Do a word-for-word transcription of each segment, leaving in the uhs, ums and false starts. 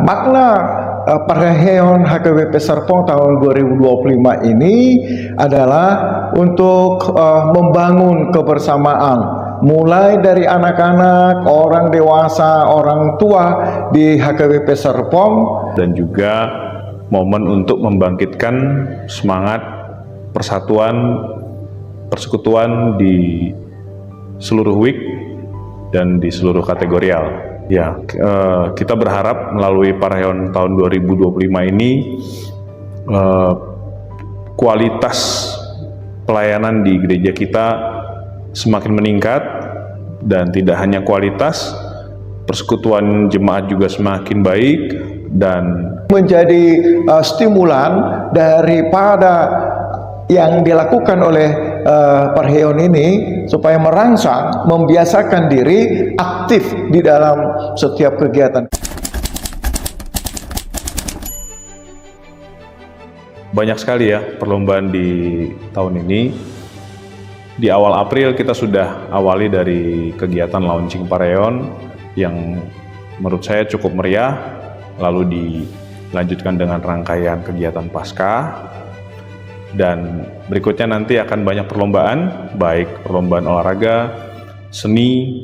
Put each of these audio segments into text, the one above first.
Makna, eh, parheon H K B P Serpong tahun dua ribu dua puluh lima ini adalah untuk, eh, membangun kebersamaan, mulai dari anak-anak, orang dewasa, orang tua di H K B P Serpong. Dan juga momen untuk membangkitkan semangat persatuan, persekutuan di seluruh week dan di seluruh kategorial. Ya, eh, kita berharap melalui parheon tahun dua ribu dua puluh lima ini, eh, kualitas pelayanan di gereja kita semakin meningkat, dan tidak hanya kualitas, persekutuan jemaat juga semakin baik, dan menjadi, eh, stimulan daripada yang dilakukan oleh, eh, parheon ini supaya merangsang, membiasakan diri aktif di dalam setiap kegiatan. Banyak sekali ya perlombaan di tahun ini. Di awal April kita sudah awali dari kegiatan launching parheon yang menurut saya cukup meriah, lalu dilanjutkan dengan rangkaian kegiatan Paskah, dan berikutnya nanti akan banyak perlombaan, baik perlombaan olahraga, seni,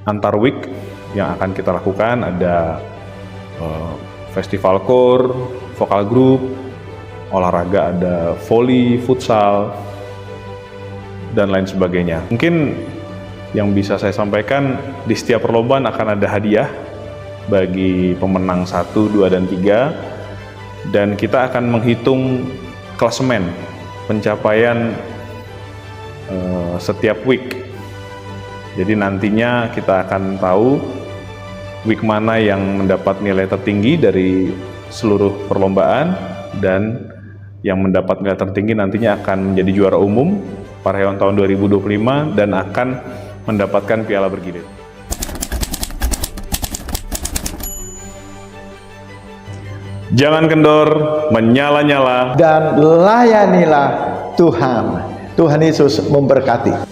antar week yang akan kita lakukan, ada, eh, festival koor, vokal group, olahraga ada voli, futsal, dan lain sebagainya. Mungkin yang bisa saya sampaikan, di setiap perlombaan akan ada hadiah bagi pemenang satu, dua, dan tiga. Dan kita akan menghitung klasemen pencapaian, eh, setiap week. Jadi nantinya kita akan tahu week mana yang mendapat nilai tertinggi dari seluruh perlombaan, dan yang mendapat nilai tertinggi nantinya akan menjadi juara umum parheon tahun dua ribu dua puluh lima dan akan mendapatkan piala bergilir. Jangan kendor, menyala-nyala. Dan layanilah Tuhan. Tuhan Yesus memberkati.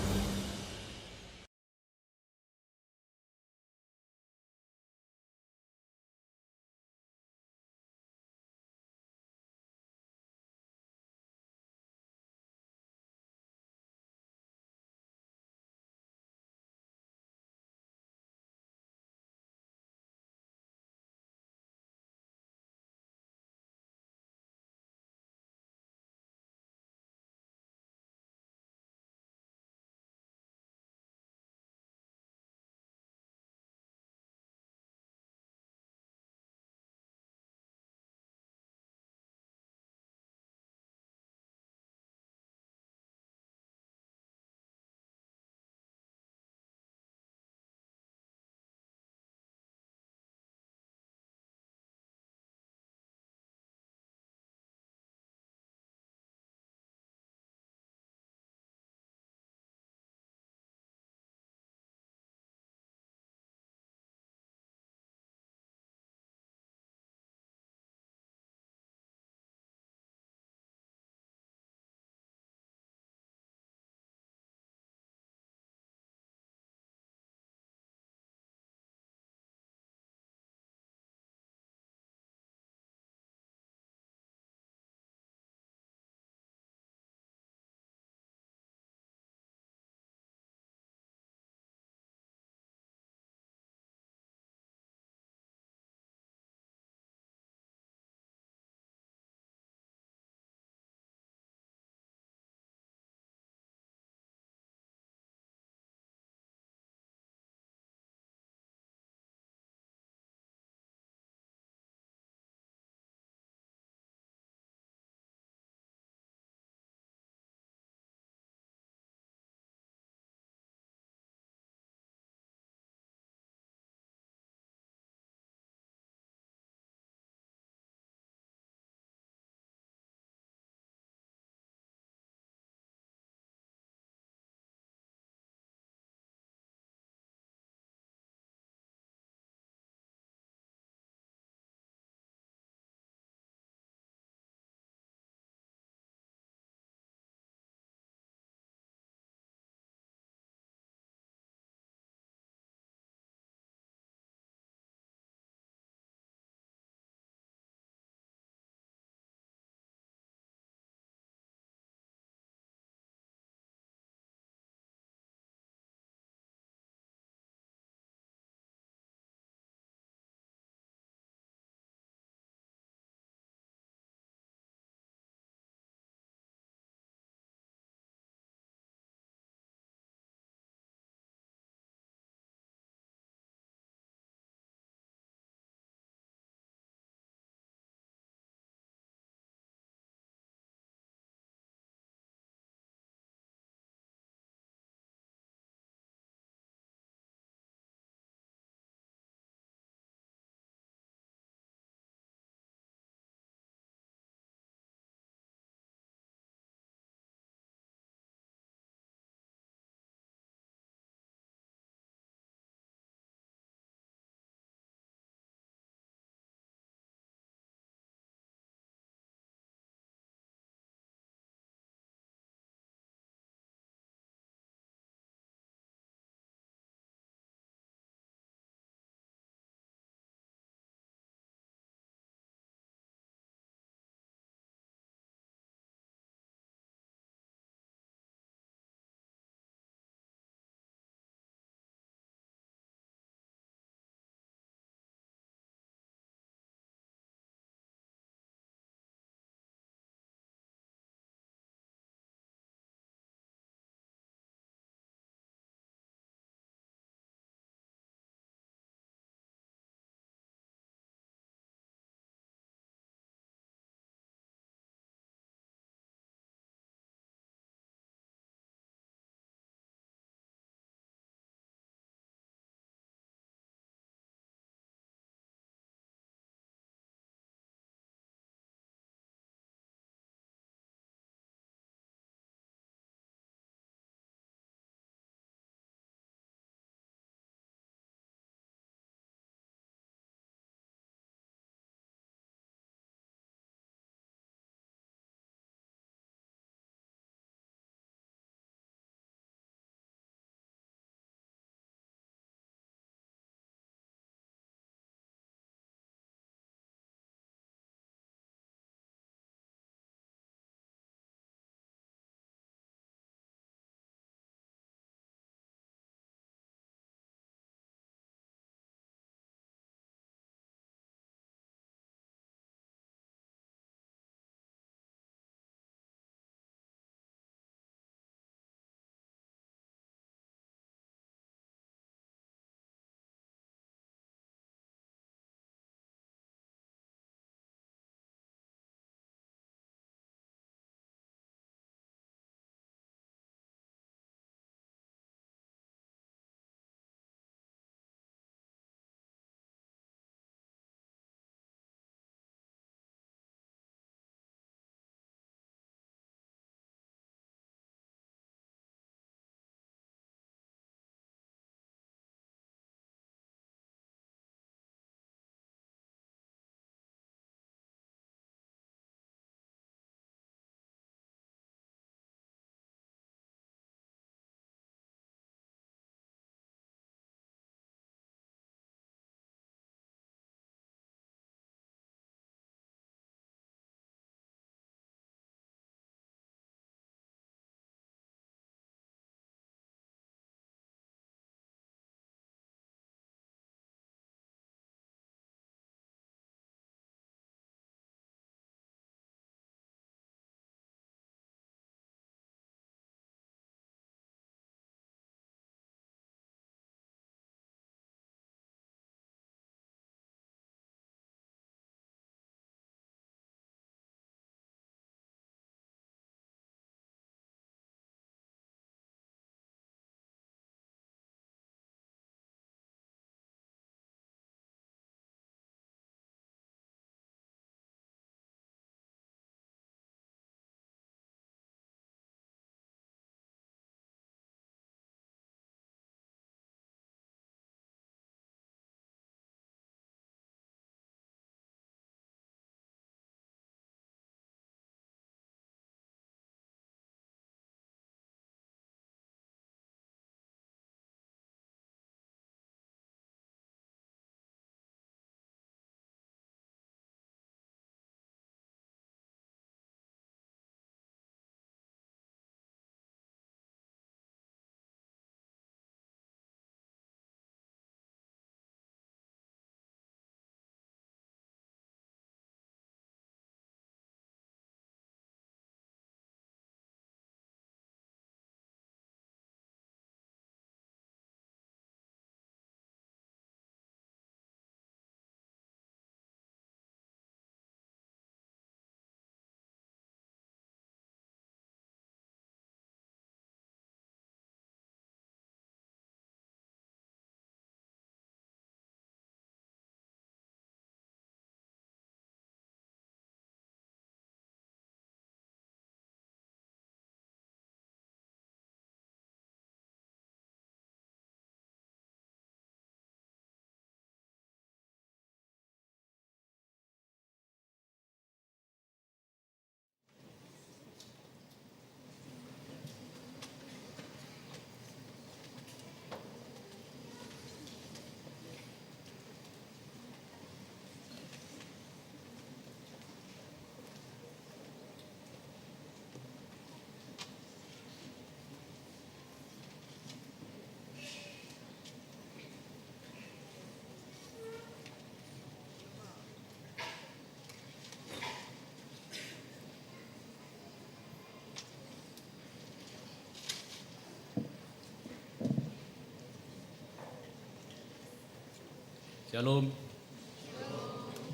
Shalom.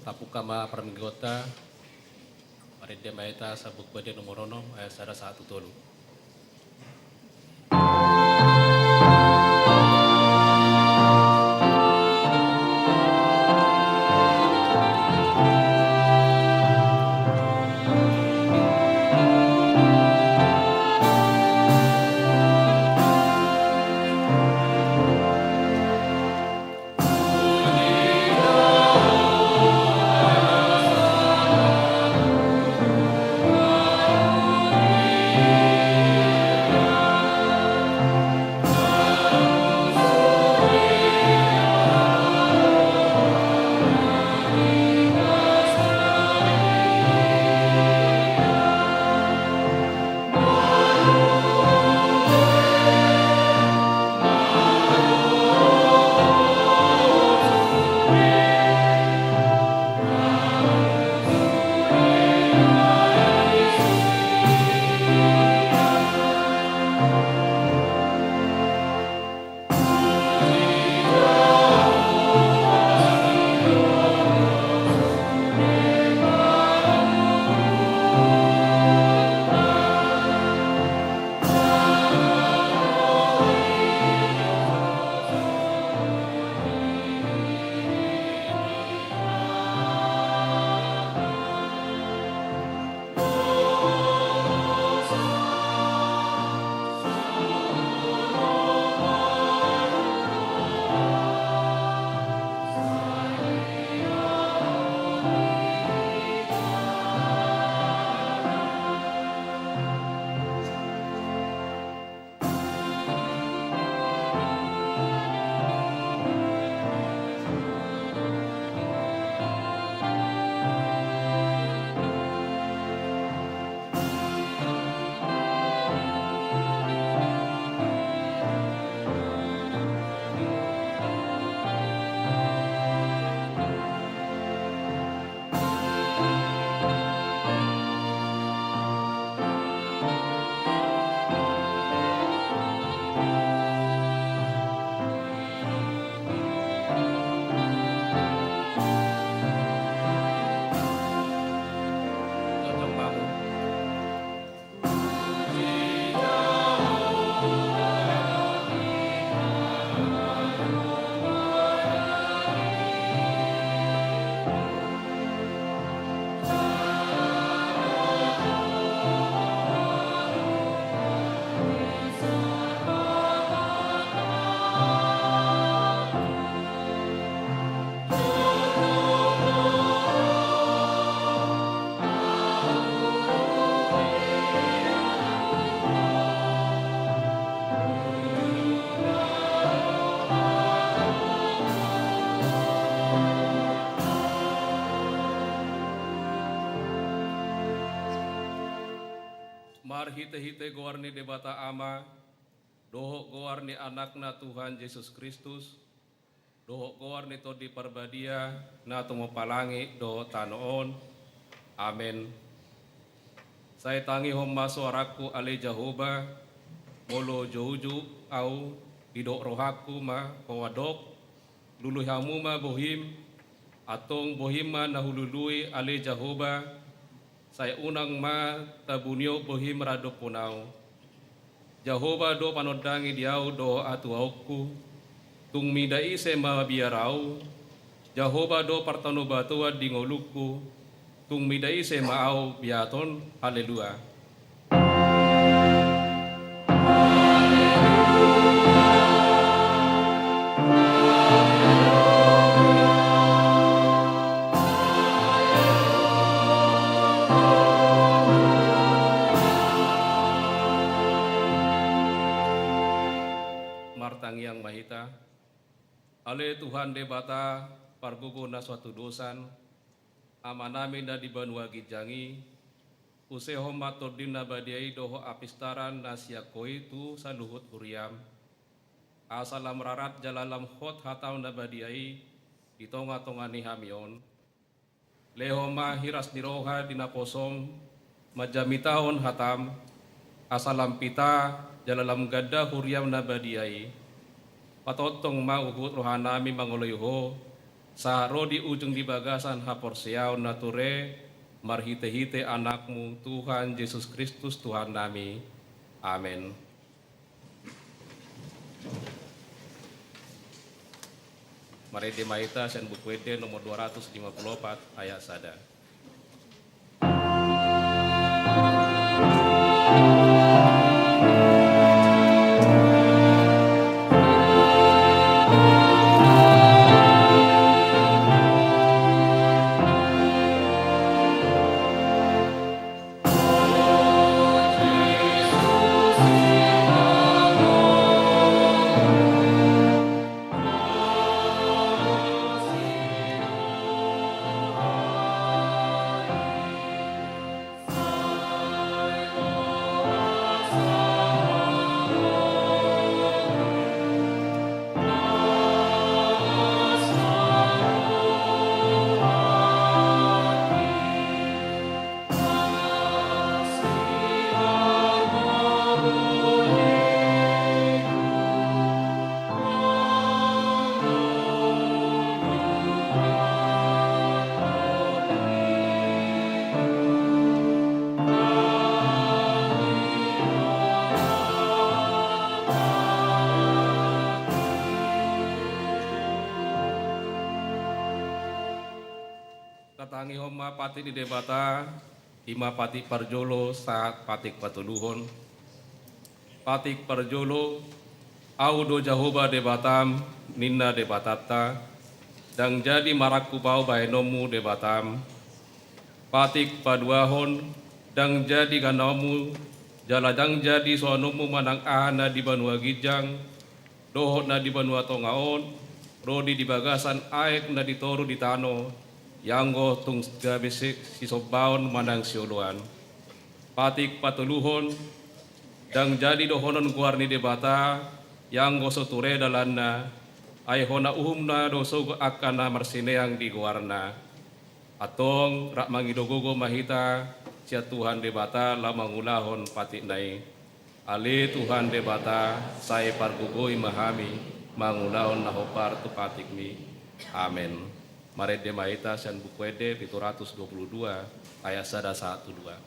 Tapungka ma parmingguonta. Marende ma hita sian Buku Ende nomor onom ayat sada sahat tu tolu. Marhitehite goar ni Debata Ama, dohot goar ni Anakna Tuhan Jesus Kristus, dohot goar ni Tondi Parbadia, na tumompa langit dohot tano on. Amen. Sai tangihon ma soarangku ale Jahowa, molo joujou au, didok rohangku ma Ho mandok, lului hamu ma bohim, antong bohim ma na hulului ale Jahowa, sai unang ma tabunion bohim rap dohot au. Jahowa do panondangi di au dohot hatuaonku, tung mida ise ma mabiar au, Jahowa do partanobatoan di ngolungku, tung mida ise ma au biaton. Haleluya. Martangiang ma hita. Ale Tuhan Debata, pargogo na so hatudosan, Amanami na di banua ginjang i, usehon ma Tondim na badia i dohot hapistaran na sian Ho i tu saluhut huriam. Asa lam rarat jala lam hot hataM na badia i di tongatonga ni hami on. Lehon ma hiras ni roha di naposoM manjamitahon hataM, asa lam pita jala lam ganda huriaM na badia i. Patongtong ma huhut rohanami mangoloi Ho, sahat ro di ujung ni bagasan haporseaon na ture, marhitehite Anakmu, Tuhan Jesus Kristus, Tuhannami. Amen. Marende ma hita sian Buku Ende nomor dua ratus lima puluh opat, ayat sada. Tatangihon ma patik ni Debata, i ma patik parjolo sahat patik patoluhon. Patik parjolo, Ahu do Jahowa Debatam, ninna Debatanta, ndang jadi marangkup Ahu bahenonmu Debatam. Patik paduahon, ndang jadi ganaonmu, jala ndang jadi soanonmu manang aha na di banua ginjang, dohot na di banua tonga on, ro di, di bagasan aek na di toru di tano, ianggo tung gabe si-, sisombaon manang sioloan. Patik patoluhon, ndang jadi dohonon goar ni Debata, ianggo so ture dalanna, ai hona uhumna do sogot angka na marsineang di goarna. Antong rap mangido gogo ma hita sian Tuhan Debata laho mangulahon patikna i. Ale Tuhan Debata, sai pargogoi ma hami mangulahon na hombar tu patikmi. Amen. Marende ma hita sian Buku Ende pitu ratus dua puluh dua, ayat sada sahat tu dua.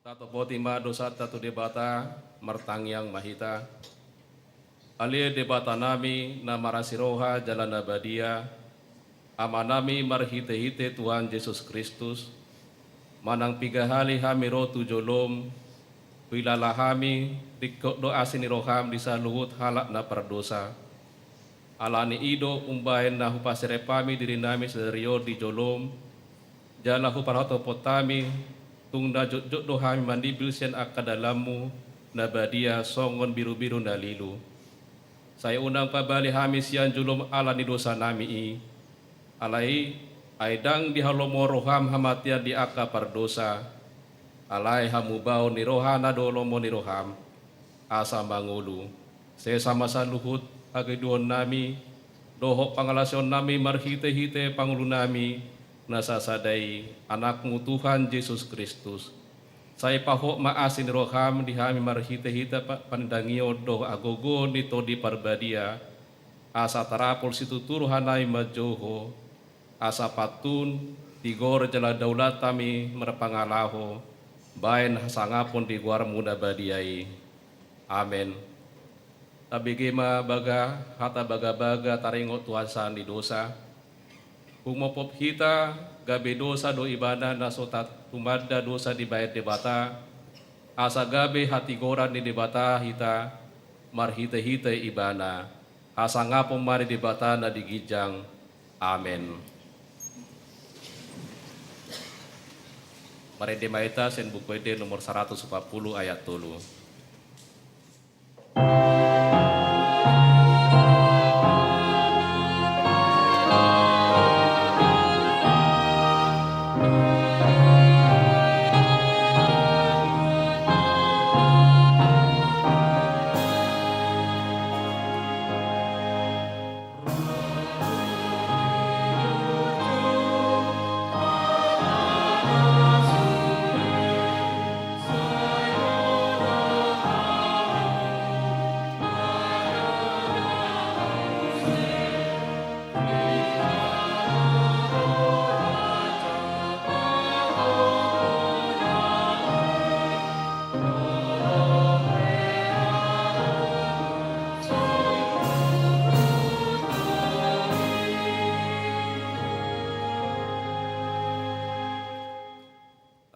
Tatopoti ma dosanta tu Debata, martangiang ma hita. Ale Debatanami na marasi roha jala na badia, Amanami marhitehite Tuhan Jesus Kristus, manang piga hali hami ro tu jolom, huilala hami ringkot do asi ni roham di saluhut halak na pardosa. Ala ni i do umbahen na hupaserep hami dirinami sadari on di jolom, jala huparhatopot hami, tung na jotjot do hami manimbil sian angka dalanmu na badia songon birubiru na lilu. Sai unang pabali hami sian jolom ala ni dosanami i. Alai, ai ndang dihalomohon roham hamatean di angka pardosa. Alai hamubaon ni rohana do lomo ni roham, asa mangolu. Sesa ma saluhut haganuhonnami dohot pangalaosionnami marhitehite pangolunami na sasada i, Anakmu Tuhan Jesus Kristus. Sai pahot ma asi ni roham di hami marhitehite pa-, panindangion dohot hagogoon ni Tondi Parbadia, asa tarapul situtu rohanami manjou Ho, asa pantun, tigor jala daulat hami marpangalaho baen hasangapon di goarmu na badia i. Amen. Tabege ma baga, hata bagabaga taringot tu hasesaan ni dosa. Humophop hita, gabe dosa do ibana na so ta-, tumanda dosa dibaen Debata, asa gabe hatigoran ni Debata hita, marhitehite ibana. Hasangapon ma di Debata na di ginjang. Amen. Marende ma hita sian Buku Ende nomor saratus opat pulu ayat tolu.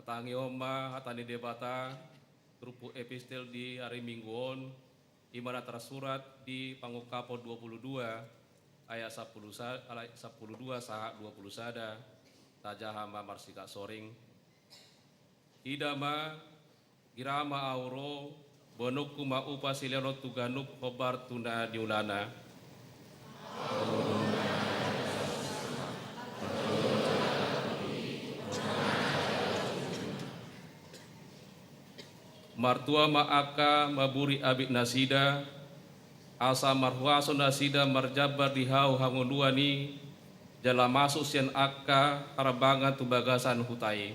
Tatangihon ma hata ni Debata, turpuk epistel di ari Minggu on, i ma na tarsurat di Pangungkapon dua pulu dua, ayat sampulu sa-, ayat sampulu dua sahat dua pulu sada, tajaha ma marsikap soring. Ida ma, gira ma Ahu ro, boanonku ma upa silehon tu ganup hombar tu na niulana. Martua ma angka mamburi abit nasida, asa marhuaso nasida marjambar di hau hangoluan i, jala masuk sian angka harambangan tu bagasan huta i.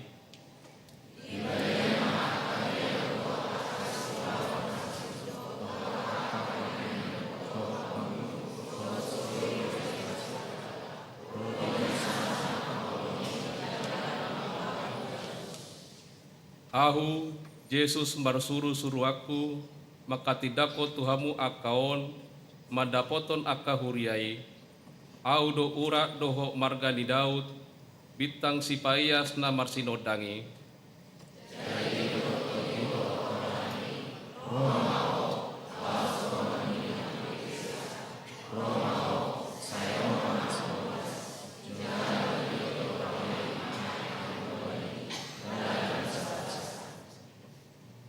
Ahu, Jesus, marsurusuruanku manghatindanghon tu hamu angka on, mandapothon angka huria i. Ahu do urat dohot marga ni Daud, bintang sipaias na marsinondang i.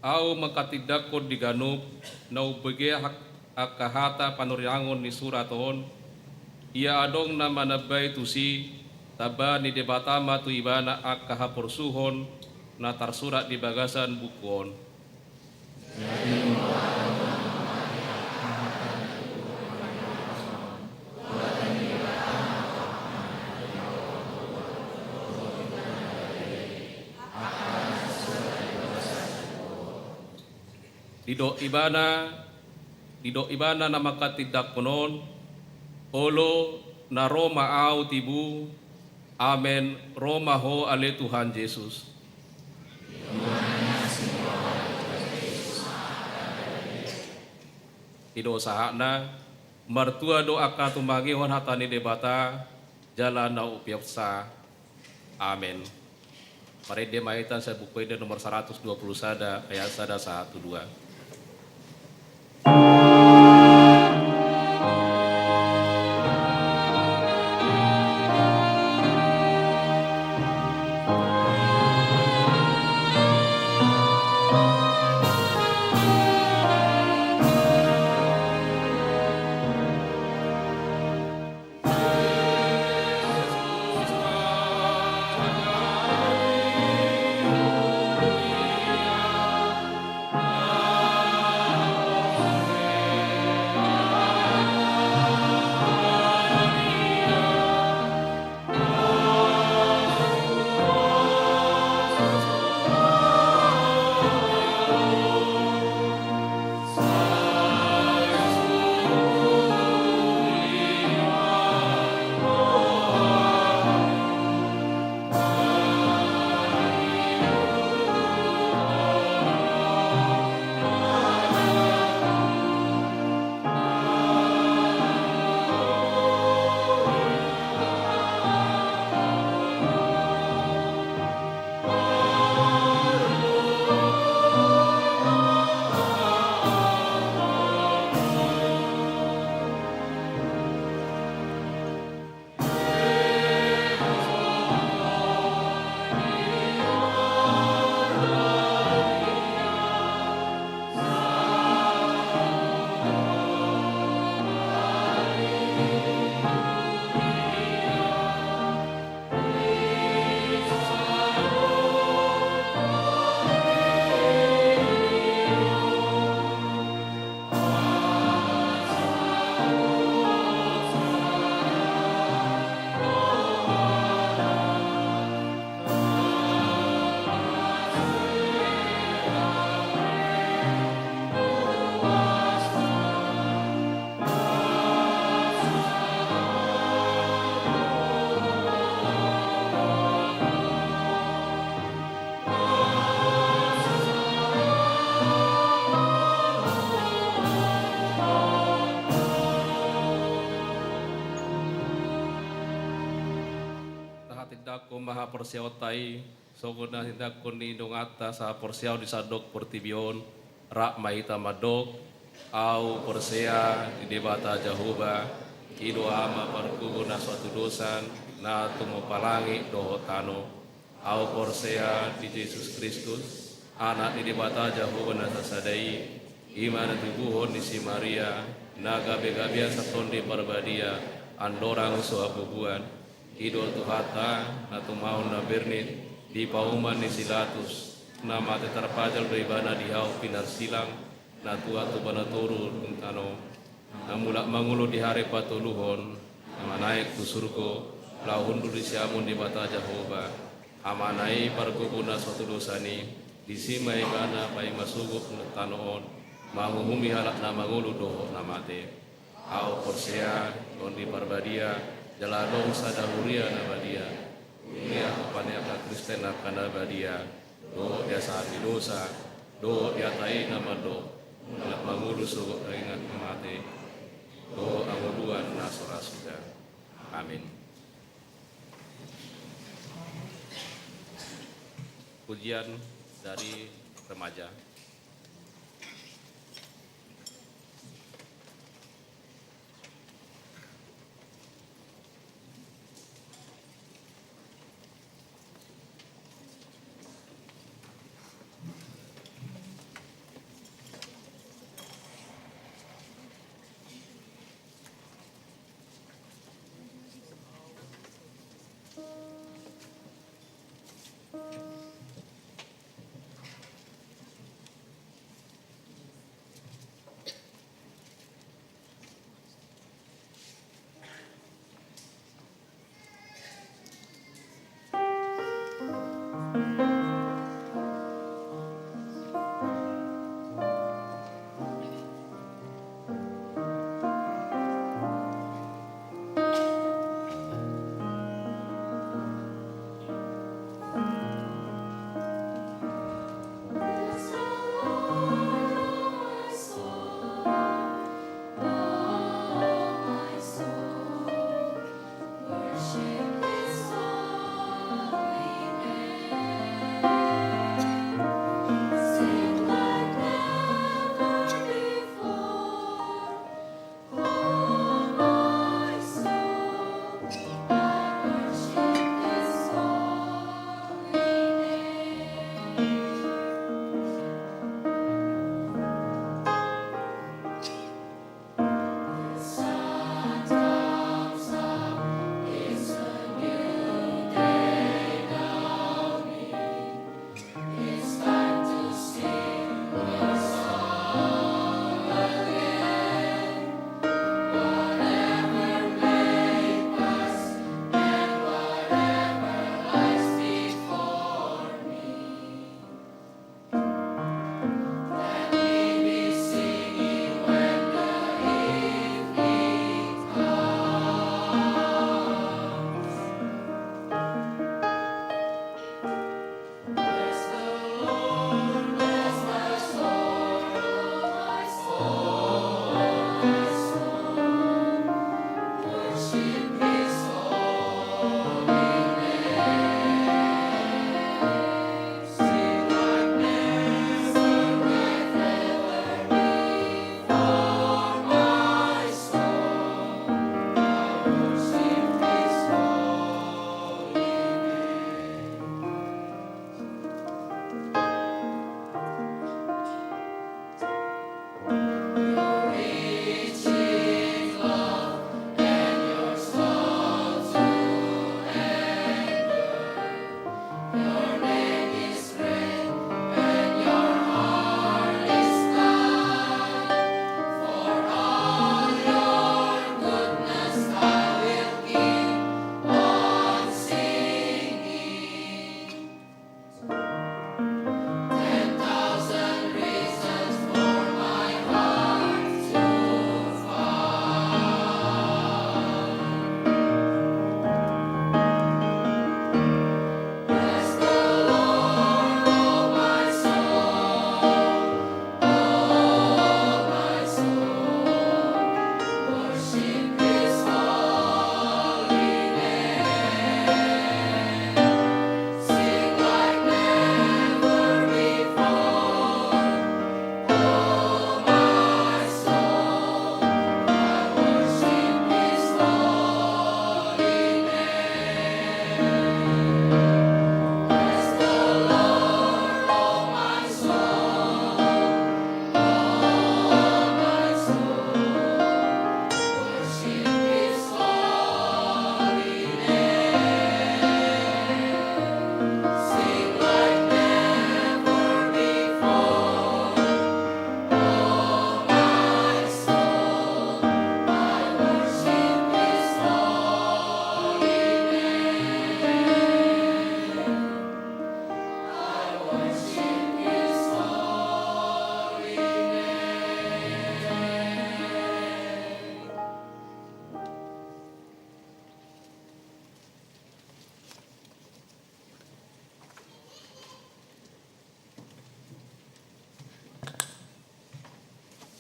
Ahu manghatindanghon di ganup na umbege angka hata panurirang ni surat on, ia adong na manambai tusi, tamba ni Debata ma tu ibana angka haporsuhon na tarsurat di bagasan buku on. Didok ibana, didok ibana na manghatindanghon on, olo, na ro ma ahu tibu. Amen, ro ma ho ale Tuhan Jesus. I do sahatna. Martua do angka tumangihon hata ni Debata jala na umpeopsa. Amen. Marende ma hita sian Buku Ende nomor saratus dua pulu sada, ayat sada sahat tu dua. Tahatindangkon ma haporseaonta i, songon na tinadingkon ni inonganta sahaporseaon di sandok portibi on. Rap ma hita mandok: Ahu porsea di Debata Jahowa, i do Ama parguru na so hatudosan, na tumompa langit dohot tano. Ahu porsea di Jesus Kristus, Anak ni Debata Jahowa na sasada i, i ma na tinabuhon ni si Maria, na gabe gabean sian Tondi Parbadia, andorang so habubuan. I do Tuhanta, na tumao na bernit, di pauman ni si Latus, na mate tarpajal do Ibana di hau pinarsilang, na tuat tu bona toru dung tano, na mulak mangolu di ari patoluhon, na manaek tu surgo, laho hundul di siamun Debata Jahowa, Amana i parguru na so hatudosan i. Disi ma Ibana paima sogot tu tano on, manguhumi halak na mangolu dohot na mate. Ahu porsea di Tondi Parbadia, jala adong sada huria na badia, huria paneakhon Kristen angka na badia, dohot di hasahatan ni dosa, dohot di hata i na mandok: Mulak mangolu sogot dagingan na mate, dohot hangoluan na so ra suda. Amin. Pujian dari remaja.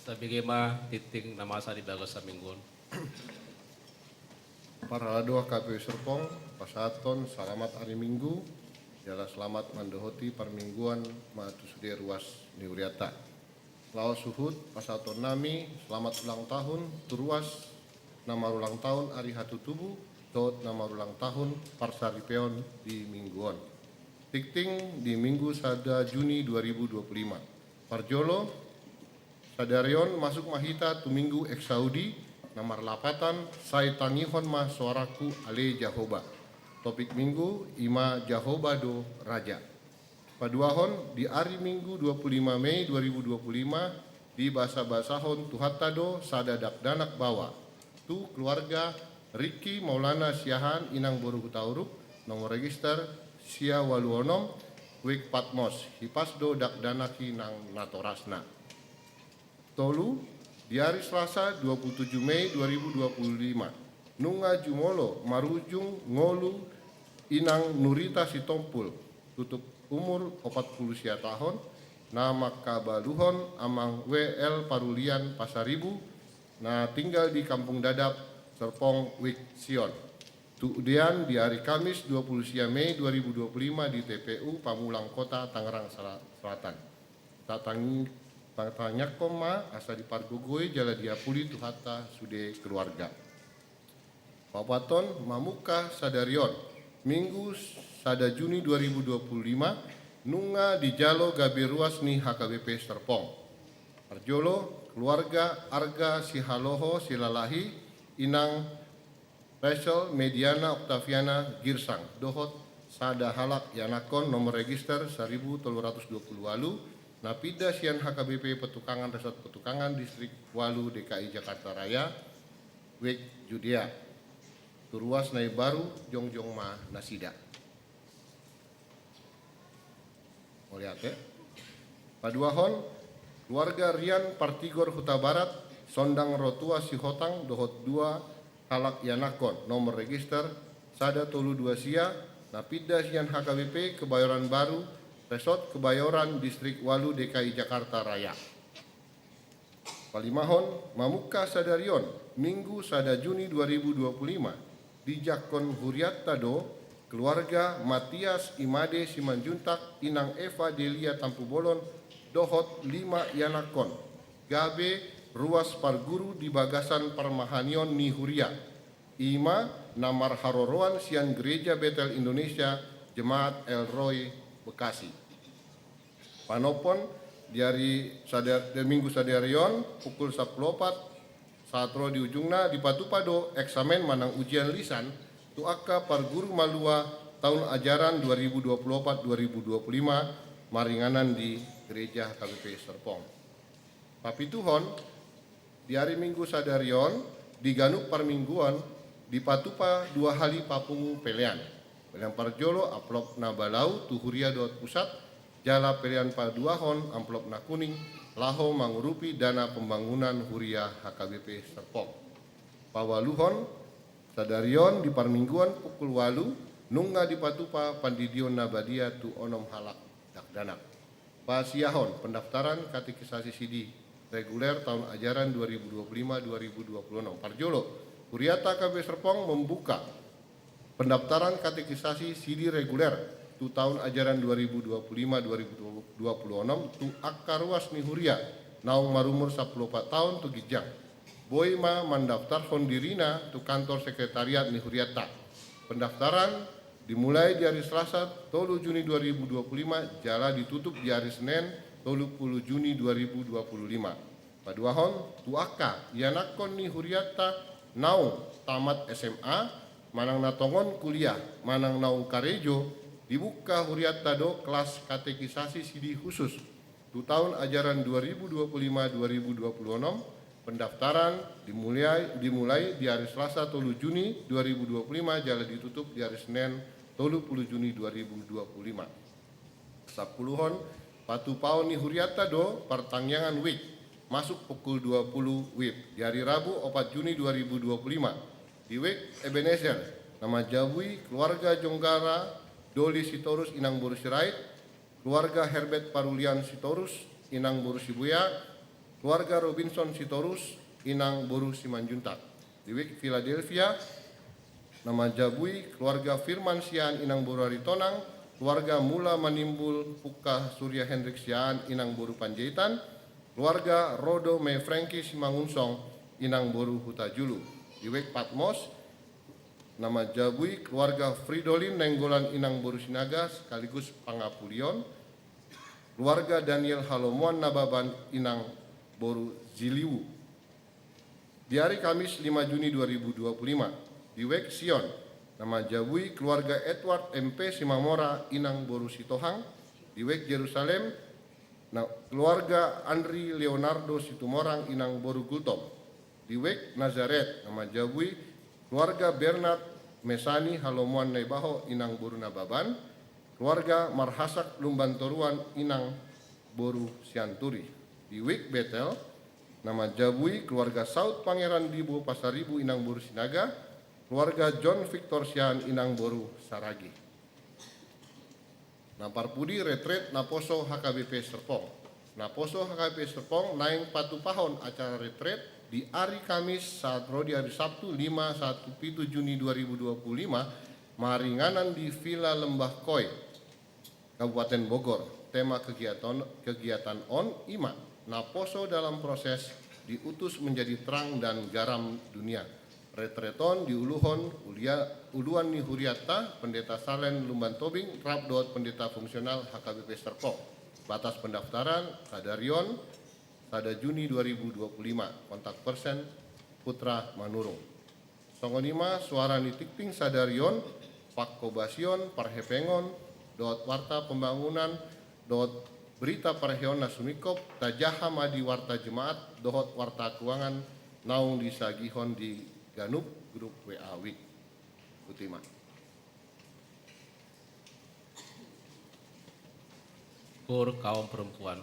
Tabege ma tingting na masa di bagasan minggu on. Parhalado H K B P Serpong, pasahathon salamat ari Minggu, jala salamat mandohoti parmingguan ma tu sude ruas ni hurianta. Laos huhut pasahathon nami salamat ulang tahun tu ruas na marulang tahun ari hatutubu dohot na marulang tahun parsaripeon di Minggu on. Tingting di Minggu sada Juni dua ribu dua puluh lima. Parjolo, sadari on masuk ma hita tu Minggu Exaudi na marlapatan Sai Tangihon ma Soarangku Ale Jahowa. Topik Minggu i ma Jahowa do Raja. Paduahon, di ari Minggu dua puluh lima Mei dua ribu dua puluh lima, dibasabasahon Tuhanta do sada dakdanak baoa tu keluarga Riki Maulana Siahaan inang boru Hutauruk, nomor register sia ualu onom, wijk Patmos, hipas do dakdanak i nang natorasna. Tolu, di ari Selasa dua puluh tujuh Mei dua ribu dua puluh lima, nunga jumolo marujung ngolu inang Nurita Sitompul, tutup umur opat puluh sia tahun, na mangkabaluhon amang W L Parulian Pasaribu, na tinggal di Kampung Dadap, Serpong, wijk Sion. Tu udean di ari Kamis dua puluh sia Mei dua ribu dua puluh lima di T P U Pamulang Kota Tangerang Sel-, Selatan. Tatangi-, tatangiangkon ma asa dipargogoi jala diapuli Tuhanta sude keluarga. Paopathon, mamungka sadari on, Minggu sada Juni dua ribu dua puluh lima, nunga dijalo gabe ruas ni H K B P Serpong. Parjolo, keluarga Arga Sihaloho Silalahi, inang Rachel Mediana Octaviana Girsang, dohot sada halak ianakhon nomor register saribu tolu ratus dua puluh ualu, na pinda sian H K B P Petukangan Resort Petukangan Distrik ualu D K I Jakarta Raya, wijk Judea. Tu ruas na imbaru jongjong ma nasida. Mauliate. Paduahon, keluarga Rian Partigor Hutabarat, Sondang Rotua Sihotang dohot dua halak ianakhon, nomor register sada tolu dua sia, na pinda sian H K B P Kebayoran Baru, Resort Kebayoran, Distrik ualu D K I Jakarta Raya. Palimahon, mamungka sadari on, Minggu sada Juni dua ribu dua puluh lima, dijangkon hurianta do keluarga Matias Imade Simanjuntak, inang Eva Delia Tampubolon, dohot lima ianakhon, gabe ruas parguru di bagasan parmahanion ni huria, i ma na marharoroan sian Gereja Betel Indonesia, Jemaat El Roy, Bekasi. Panompon, di ari sada-, di Minggu sadari on, pukul sampulu opat, sahat ro di ujungna, dipatupa do eksamen manang ujian lisan tu angka parguru malua taon ajaran dua ribu dua puluh opat dua ribu dua puluh lima, maringanan di Gereja H K B P Serpong. Papituhon, di ari Minggu sadari on, di ganup parmingguon, dipatupa dua hali papungu pelean. Pelean parjolo amplop na balau tu huria dohot pusat, jala pelean paduahon amplop na kuning, laho mangurupi dana pembangunan huria H K B P Serpong. Paualuhon, sadari on di parmingguon pukul ualu, nunga dipatupa pandidion na badia tu onom halak dakdanak. Pasiahon pendaftaran katekisasi sidi reguler taon ajaran dua ribu dua puluh lima dua ribu dua puluh enam. Parjolo, hurianta H K B P Serpong membuka pendaftaran katekisasi sidi reguler tu taon ajaran dua ribu dua puluh lima dua ribu dua puluh enam tu angka ruas ni huria naung marumur sampulu opat taon tu ginjang. Boi ma mandaftarhon dirina tu kantor sekretariat ni hurianta. Pendaftaran dimulai di ari Selasa tolu Juni dua ribu dua puluh lima, jala ditutup di ari Senen tolu pulu Juni dua ribu dua puluh lima. Paduahon, tu angka ianakhon ni hurianta naung tamat S M A, manang na tongon kuliah, manang naung karejo, dibuka hurianta do kelas katekisasi sidi khusus tu taon ajaran dua ribu dua puluh lima dua ribu dua puluh enam. Pendaftaran dimulai, dimulai di ari Selasa tolu Juni dua ribu dua puluh lima, jala ditutup di ari Senen tolu pulu Juni dua ribu dua puluh lima. Sampuluhon, patupaon ni hurianta do partangiangan wijk, masuk pukul dua pulu W I B, di ari Rabu opat Juni dua ribu dua puluh lima, di wijk Ebenezer, na manjabui keluarga jonggara Doli Sitorus inang boru Sirait, keluarga Herbert Parulian Sitorus inang boru Sibuea, keluarga Robinson Sitorus, inang boru Simanjuntak. Di Wijk Philadelphia, na manjabui keluarga Firman Siahaan, inang boru Aritonang, keluarga Mula Manimbul Pungka Surya Hendrik Siahaan, inang boru Panjaitan, keluarga Rodo Me Franky Simangunsong, inang boru Hutajulu. Di Wijk Patmos, na manjabui keluarga Fridolin Nainggolan, inang boru Sinaga sekaligus Pangapulion, keluarga Daniel Halomoan Nababan, inang boru Ziliwu. Di ari Kamis, lima Juni dua ribu dua puluh lima, di Wijk Sion, na manjabui keluarga Edward M P Simamora, inang boru Sitohang. Di Wijk Jerusalem, na keluarga Andri Leonardo Situmorang, inang boru Gultom. Di Wijk Nazaret, na manjabui keluarga Bernard Mesani Halomoan Naibaho, inang boru Nababan, keluarga Marhasak Lumban Toruan, inang boru Sianturi. Di Wijk Betel, na manjabui keluarga Saud Pangeran Dibo Pasaribu, inang boru Sinaga, keluarga John Victor Siahaan, inang boru Saragi. Na parpudi, retret naposo H K B P Serpong. Naposo H K B P Serpong naeng patupahon acara retret di ari Kamis sahat ro di ari Sabtu, lima sahat tu pitu Juni dua ribu dua puluh lima, maringanan di Villa Lembah Koe, Kabupaten Bogor. Tema kegiatan, kegiatan on i ma Naposo dalam Proses Diutus Menjadi Terang dan Garam Dunia. Retret on diuluhon ulia-, uluan ni hurianta, Pendeta Salen Lumban Tobing, rap dohot pendeta fungsional H K B P Serpong. Batas pendaftaran sadari on, sada Juni dua ribu dua puluh lima. Kontak person, Putra Manurung. Songon i ma suara ni tingting sadari on, pangkobasion, parhepengon, dohot warta pembangunan, dohot berita parheon na sumingkop, tajaha ma di warta jemaat, dohot warta keuangan, naung disagihon di ganup grup W A Wijk. Botima. Koor kaum perempuan.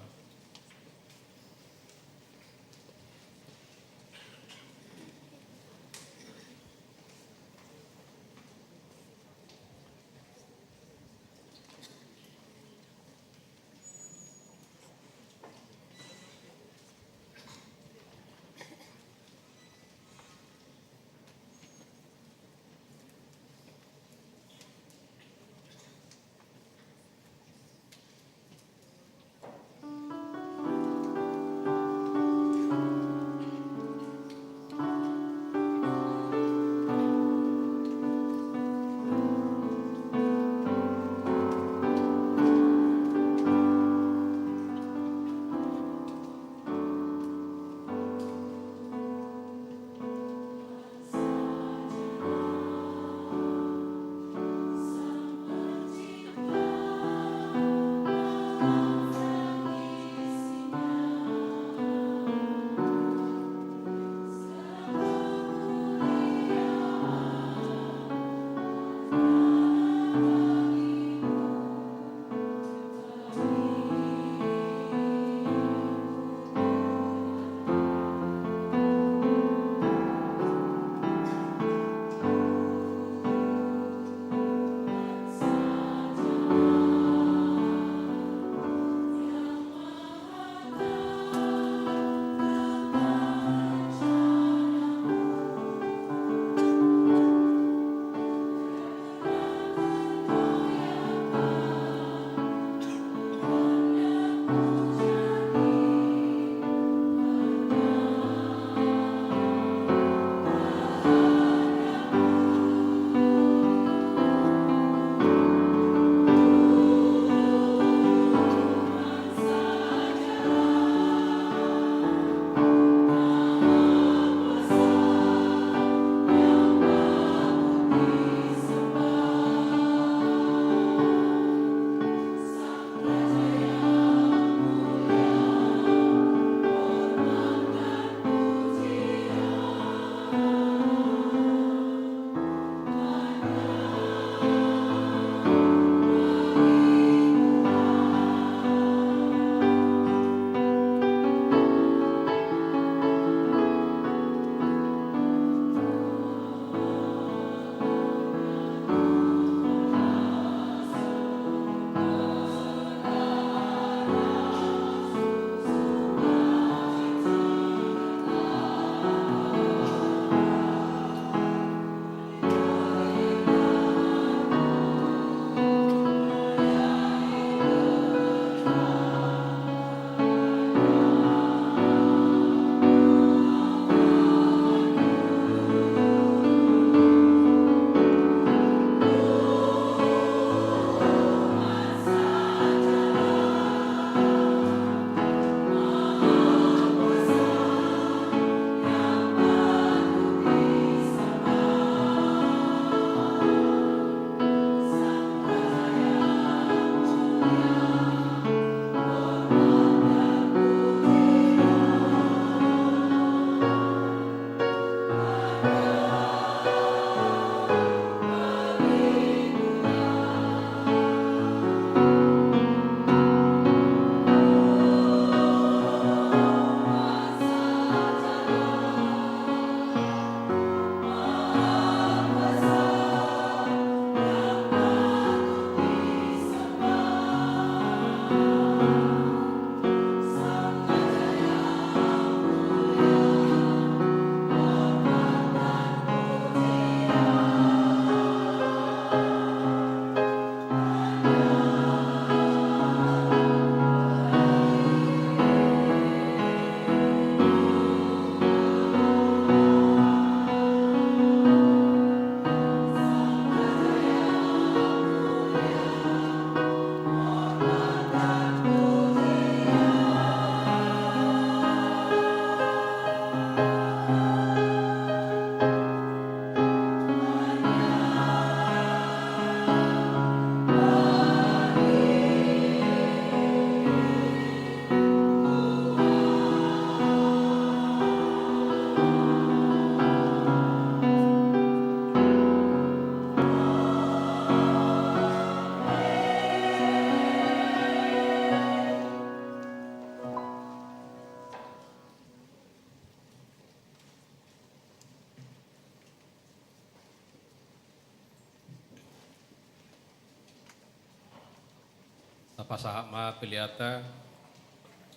Pasahat ma peleanta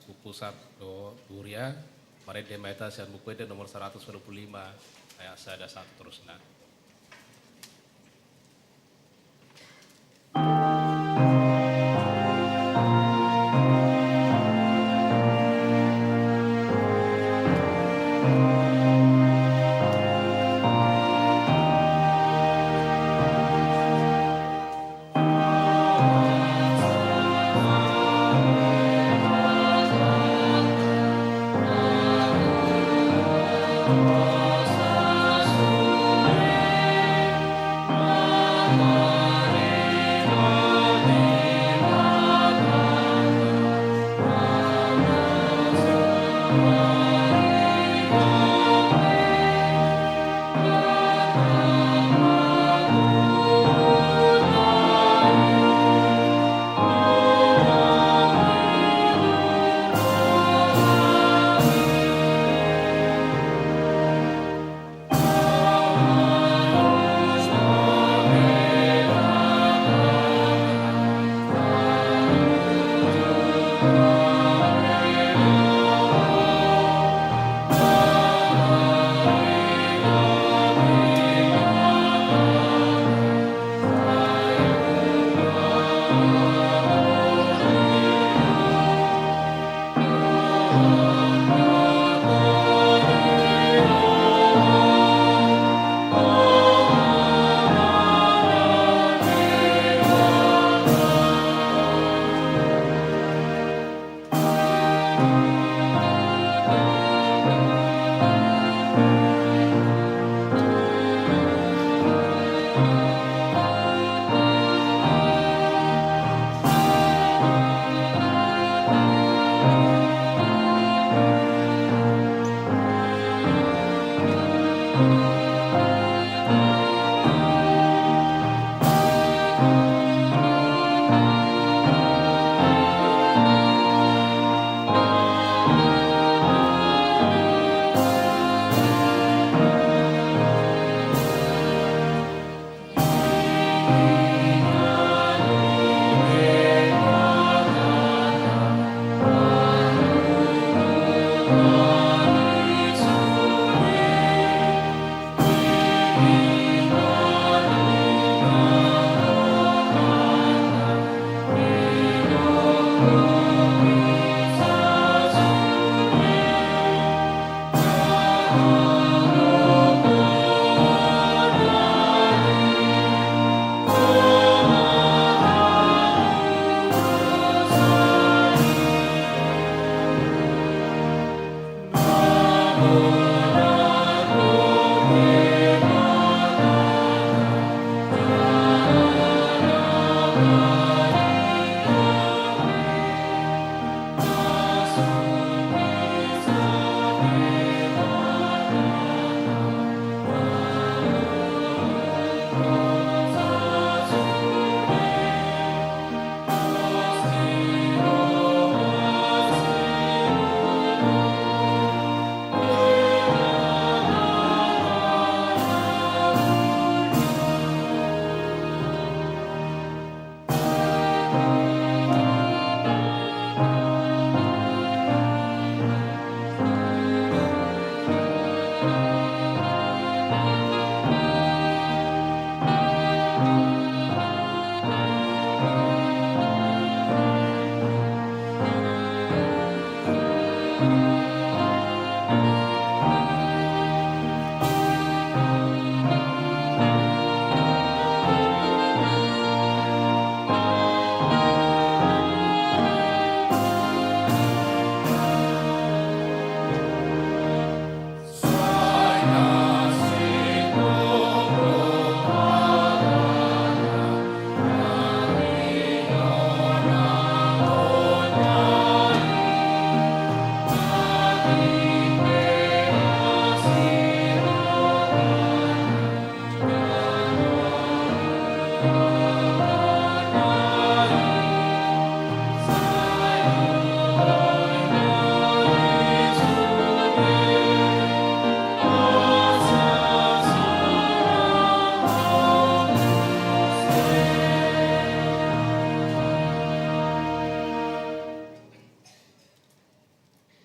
tu pusat dohot huria, marende ma hita sian Buku Ende nomor saratus ualu pulu lima, ayat sada sahat tu saluhutna.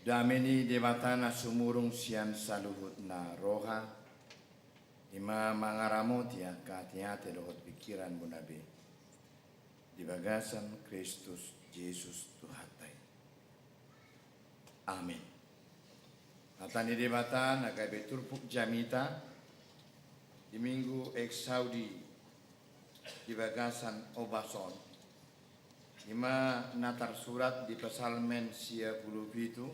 Dame ni Debata na sumurung sian saluhutna roha, i ma mangaramoti angka ateate dohot pingkiranmuna be di bagasan Kristus Jesus Tuhanta i. Amen. Hata ni Debata na gabe turpuk jamita di Minggu Exaudi di bagasan ombas on, i ma na tarsurat di Psalmen sia pulu pitu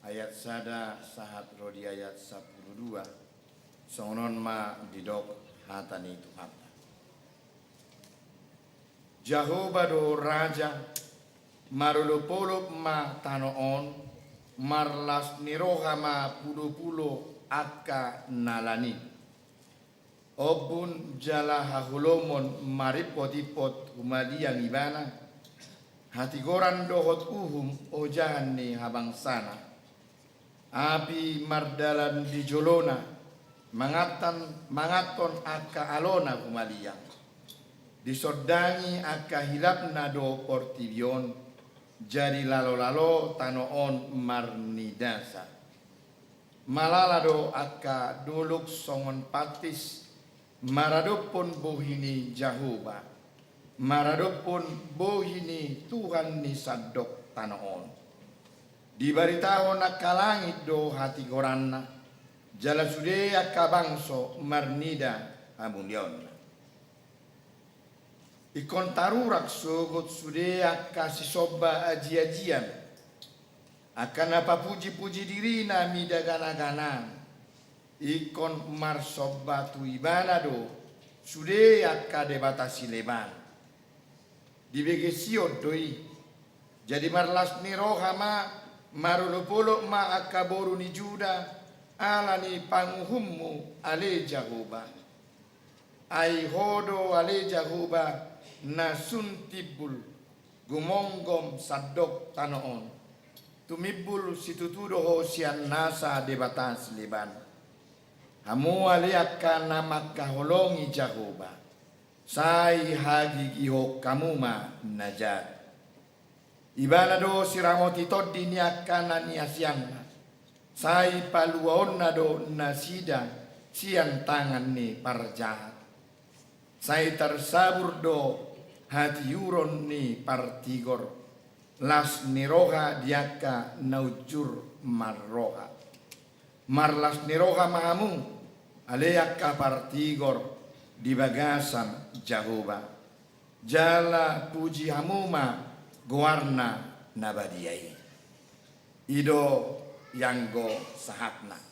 ayat sada sahat ro di ayat sampulu dua. Songon on ma didok hata ni Tuhanta. Jahowa do raja, marolopolop ma tano on, marlas ni roha ma pulopulo angka nalan i. Ombun jala haholomon marimpotimpot humaliang ibana, hatigoran dohot uhum ojahan ni habangsana. Api mardalan di jolona, mangantan, manganthon angka alona humaliang. Disondangi angka hilapna do portibi on, jadi lalolalo tano on marnidasa. Malala do angka dolok songon pantis maradophon bohi ni Jahowa, maradophon bohi ni Tuhan ni sandok tano on. Dibaritahon angka langit do hatigoranna, jala sude angka bangso marnida hamuliaonna. Ingkon tarurak sogot sude angka sisomba ajiajian, angka na papujipuji dirina mida ganaganaan. Ingkon marsomba tu ibana do sude angka debata sileban. Dibege Sion do i. Jadi marlas ni roha ma, marolopolop ma angka boru ni Juda, ala ni panguhummu ale Jahowa. Ai ho do ale Jahowa na sun timbul, gumomgom sandok tano on. Tumimbul situtu do ho sian nasa debata sileban. Hamu ale angka na mangkaholongi Jahowa, sai hagigihon hamu ma na jat. Ibana do siramoti tondi ni angka na niasianna, sai paluaonna do nasida sian tangan ni parjahat. Sai tarsabur do hatiuron ni partigor, las ni roha di angka na unjur marroha. Marlas ni roha ma hamu, ale angka partigor di bagasan Jahowa. Jala puji hamu ma goarna na badia i. I do ianggo sahatna.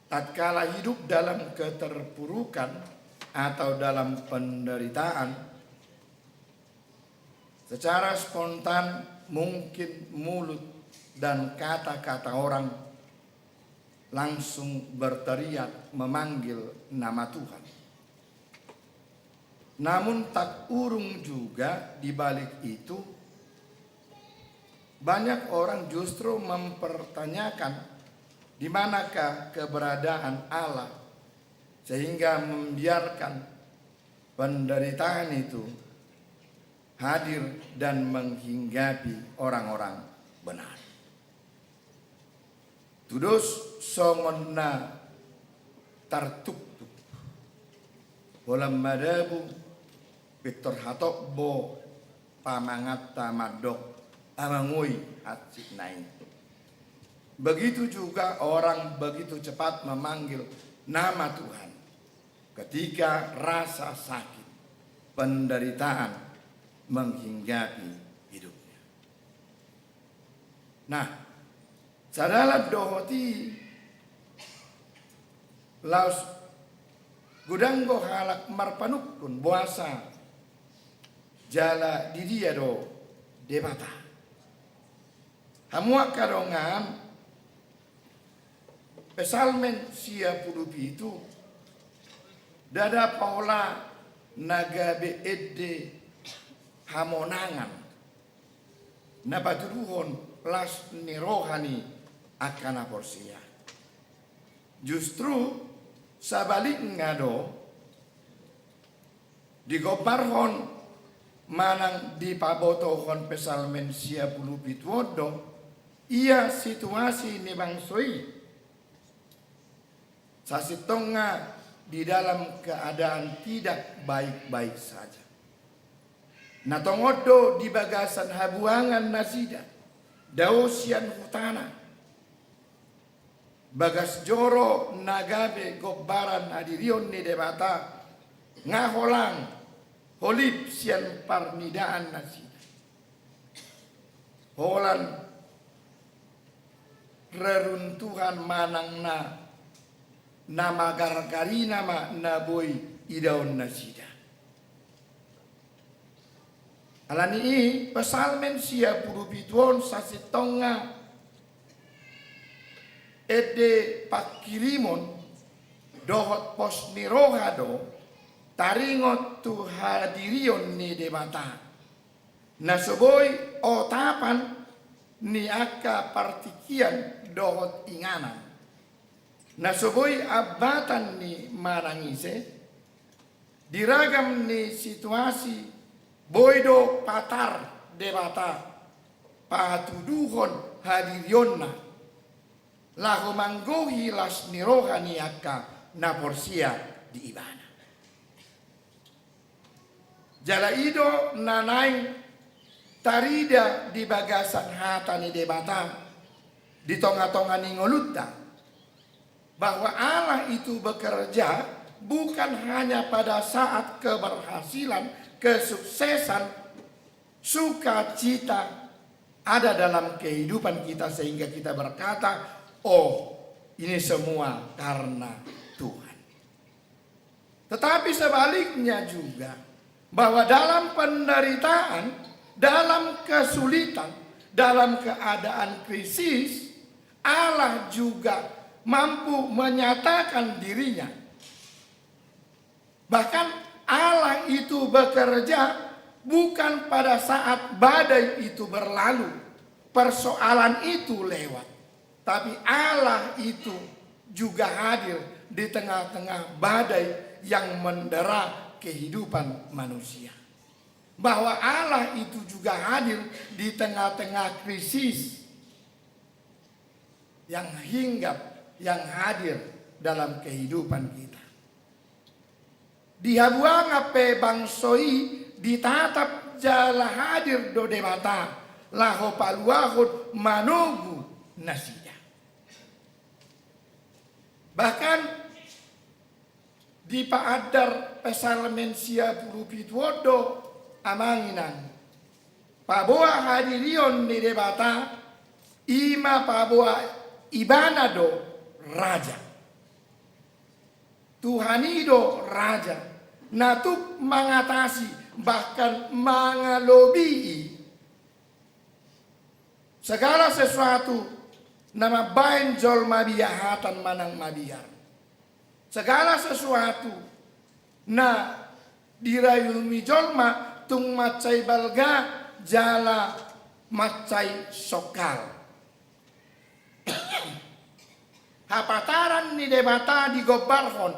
Tatkala hidup dalam keterpurukan atau dalam penderitaan, secara spontan mungkin mulut dan kata-kata orang langsung berteriak memanggil nama Tuhan. Namun tak urung juga di balik itu, banyak orang justru mempertanyakan di manakah keberadaan Allah, sehingga membiarkan penderitaan itu hadir dan menghinggapi orang-orang benar. Tudos songon na tartuktuk. Holan madabu, pintor hatop do pamanganta mandok, amang oi, hansit nai. Begitu juga orang begitu cepat memanggil nama Tuhan ketika rasa sakit, penderitaan menghinggapi hidupnya. Nah, sadalan dohot i laos godang do halak marpanungkun boasa jala di dia do Debata. Hamu angka dongan, Psalmen sia pulu pitu, ndada pola na gabe ende hamonangan na patuduhon las ni roha ni angka na porsea. Justru sabalikna do, digombarhon manang dipabotohon Psalmen sia pulu pitu on do ia situasi ni bangso i sasintongna di dalam keadaan tidak baik-baik saja. Na tongon do di bagasan habuangan nasida dao sian hutana, bagas joro na gabe gombaran hadirion ni Debata, nga holang holip sian parnidaan nasida. Holan reruntuhan manang na, na magargarina ma na boi idaon nasida. Alani i Psalmen sia pulu pitu on sasintongna ende pangkirimon dohot pos ni roha do taringot tu hadirion ni Debata, na so boi otapan ni angka partingkian dohot inganan, na so boi ambatan ni manang ise. Di ragam ni situasi boi do patar Debata patuduhon hadirionna laho manggohi las ni roha ni angka na porsea di Ibana. Jala i do na naeng tarida di bagasan hata ni Debata di tonga-tonga ni ngolunta, bahwa Allah itu bekerja bukan hanya pada saat keberhasilan, kesuksesan, sukacita ada dalam kehidupan kita sehingga kita berkata, "Oh, ini semua karena Tuhan." Tetapi sebaliknya juga, bahwa dalam penderitaan, dalam kesulitan, dalam keadaan krisis, Allah juga mampu menyatakan dirinya. Bahkan Allah itu bekerja bukan pada saat badai itu berlalu, persoalan itu lewat. Tapi Allah itu juga hadir di tengah-tengah badai yang mendera kehidupan manusia. Bahwa Allah itu juga hadir di tengah-tengah krisis yang hinggap, yang hadir dalam kehidupan kita. Di habuangan pe bangso i ditatap jala hadir do Debata laho paluahon manogu nasida. Bahkan dipaandar Psalmen sia pulu pitu on do, amang inang, paboa hadirion ni Debata i ma paboa Ibana do raja. Tuhan i do raja, na tuk mangatasi, bahkan mangalobii segala sesuatu na mambahen jolma biahatan manang mabiar. Segala sesuatu na dirayumi jolma tung mansai balga jala mansai songkal. Hapataran ni Debata digombarhon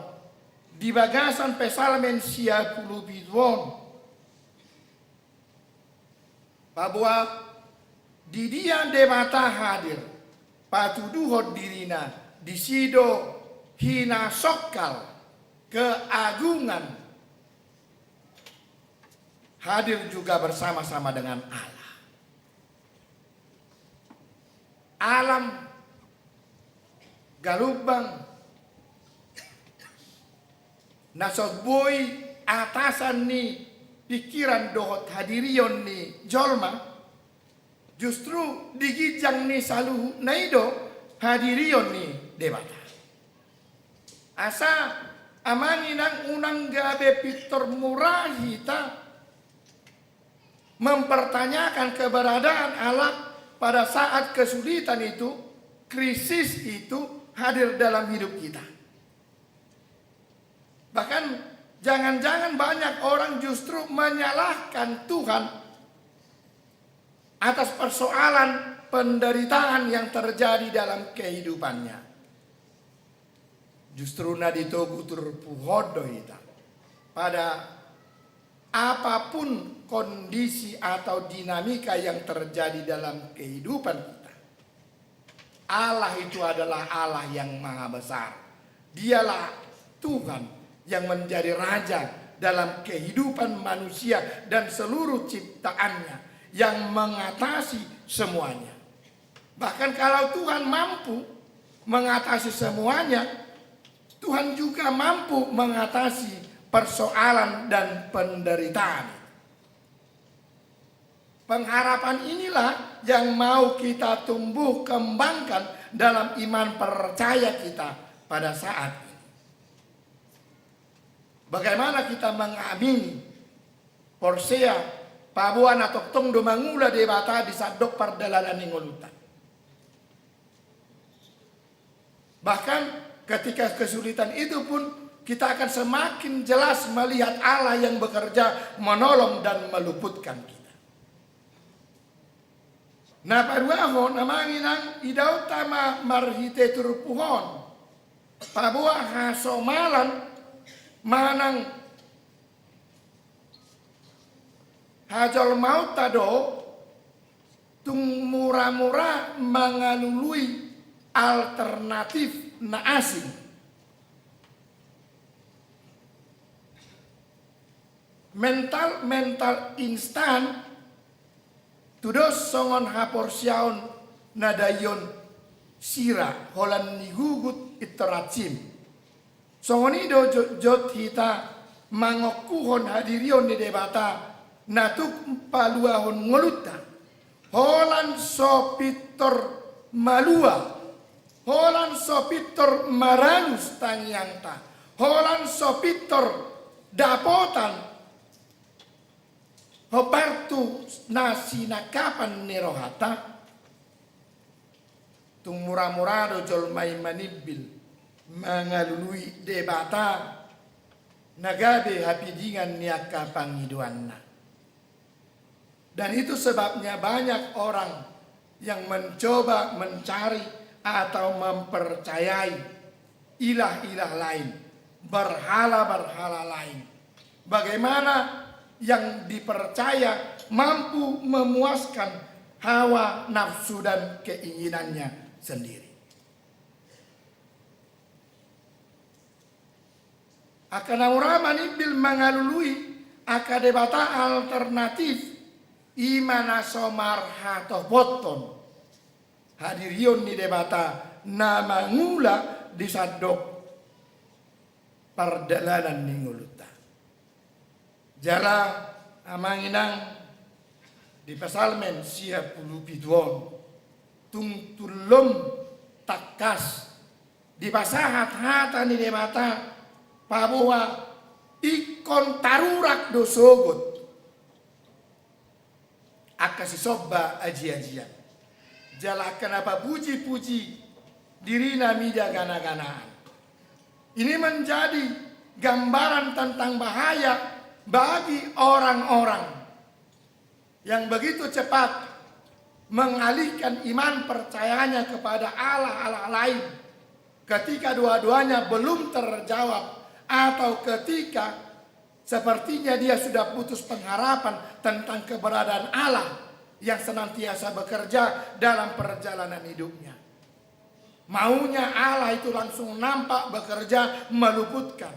di bagasan Psalmen sia pulu pitu on. Paboa di dia Debata hadir, patuduhon dirina, disi do hinasongkal, keagungan, hadir juga bersama-sama dengan Allah. Alam galumbang na so boi atasan ni pikiran dohot hadirion ni jolma, justru di ginjang ni saluhutna i do hadirion ni Debata. Asa amang inang, unang gabe pintor murah hita mempertanyakan keberadaan Allah pada saat kesulitan itu, krisis itu hadir dalam hidup kita. Bahkan jangan-jangan banyak orang justru menyalahkan Tuhan atas persoalan penderitaan yang terjadi dalam kehidupannya. Justru na ditogu turpuhon do hita pada Apapun kondisi atau dinamika yang terjadi dalam kehidupan kita, Allah itu adalah Allah yang maha besar. Dialah Tuhan yang menjadi raja dalam kehidupan manusia dan seluruh ciptaannya, yang mengatasi semuanya. Bahkan kalau Tuhan mampu mengatasi semuanya, Tuhan juga mampu mengatasi persoalan dan penderitaan. Pengharapan inilah yang mau kita tumbuh kembangkan dalam iman percaya kita pada saat ini. Bagaimana kita mengamini, porsea, paboa na tongtong do mangula Debata di sandok pardalanan ni ngolunta. Bahkan ketika kesulitan itu pun, kita akan semakin jelas melihat Allah yang bekerja menolong dan meluputkan kita. Na paduahon, amang inang, idaonta ma marhite turpuk on, paboa hasomalan manang hajolmaonta do tung mura-mura mangalului alternatif na asing. Mental, mental instan, tudos songon haporseaon na daion sira holan ni gugut intoracim. Songon i do jotjot hita mangokuhon hadirion ni Debata na tuk paluahon ngolunta. Holan so pintor malua, holan so pintor marangus tangiangta, holan so pintor dapotan hombar tu na sinangkapan ni rohanta. Tung mura-mura do jolma i manimbil mangalului Debata na gabe hapidingan ni angka pangidoanna. Dan itu sebabnya banyak orang yang mencoba mencari atau mempercayai ilah-ilah lain, berhala-berhala lain. Bagaimana yang dipercaya mampu memuaskan hawa nafsu dan keinginannya sendiri. Angka na mura manimbil mangalului angka debata alternatif, i ma na so marhatopothon hadirion ni Debata na mangula di sandok pardalanan ni ngolunta. Jala amang inang, di Psalmen sia pulu pitu on, tung tullom tangkas dipasahat hata ni Debata, paboa ingkon tarurak do sogot angka sisomba aji-ajian. Jala angka na papuji-puji dirina mida gana-ganaan. Ini menjadi gambaran tentang bahaya bagi orang-orang yang begitu cepat mengalihkan iman percayanya kepada allah-allah lain, ketika dua-duanya belum terjawab, atau ketika sepertinya dia sudah putus pengharapan tentang keberadaan Allah yang senantiasa bekerja dalam perjalanan hidupnya. Maunya Allah itu langsung nampak bekerja meluputkan.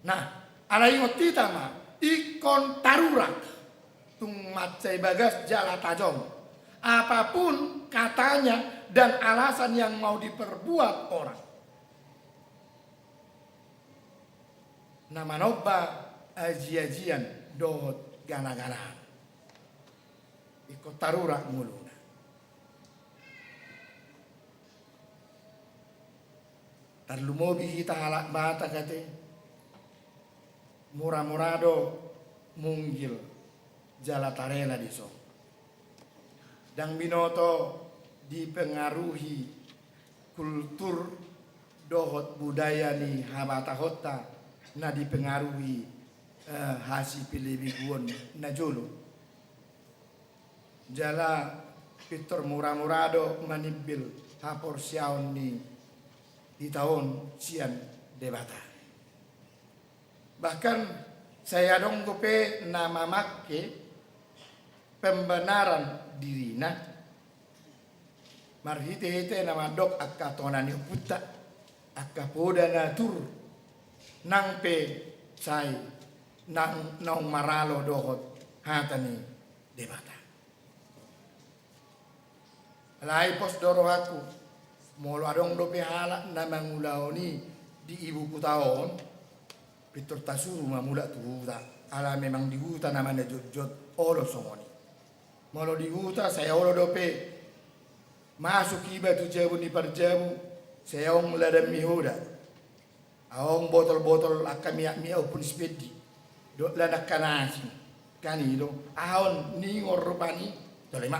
Nah, ala ingot hita ma, ingkon tarurak, tung mansai bagas jala tajom. Apapun katanya dan alasan yang mau diperbuat orang, na manomba aji-ajian dohot gana-ganaan, ingkon tarurak ngoluna. Tarlumobi hita halak Batak ate, mura-mura do munggil jala tarela dison. Ndang binoto dipengaruhi kultur dohot budaya ni habatahonta na dipengaruhi, eh, hasipelebeguon na jolo. Jala pintor mura-mura do manimbil haporseaon ni hita on sian Debata. Bahkan Sai adong dope na mamangke pembenaran dirina marhite-hite na mandok angka tona ni ompunta, angka poda na tur, nang pe sai nang naung maralo dohot hata ni Debata. Alai pos do rohangku, molo adong dope halak na mangulahon i di ibu kota on, pintor tasuru ma mulak tu huta, ala memang di huta nama na jotjot olo songon i. Molo di huta sai olo dope masuk iba tu jabu ni parjabu, sai adong lada mihoda, adong botol-botol angka miak-miak ompung sipendi, dohot lada angka nasi. Kan i do, aha on ningon rupani, tole ma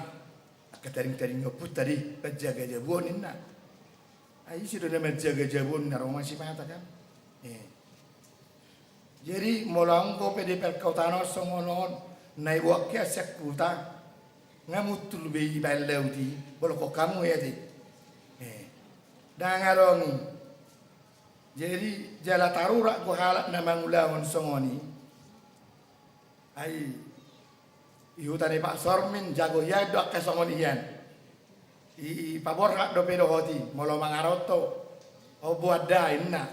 angka taring-taring ni ompunta di, manjaga jabu on ninna. Ai ise do na manjaga jabu on na ro ma sipata kan. Eh. Jadi molo anggo pe di perkotaan on songon on, na iboan hian sian huta, nga muntul be i baen laut i, bolokon hamu i ate. Eh. Ndang adong i. Jadi jala tarurak do halak na mangulahon songon i. Ai i huta ni Pak Sormin jago hian do angka songon i hian. I, i paborhat dope dohot i, molo mangaroto, o boan da inna.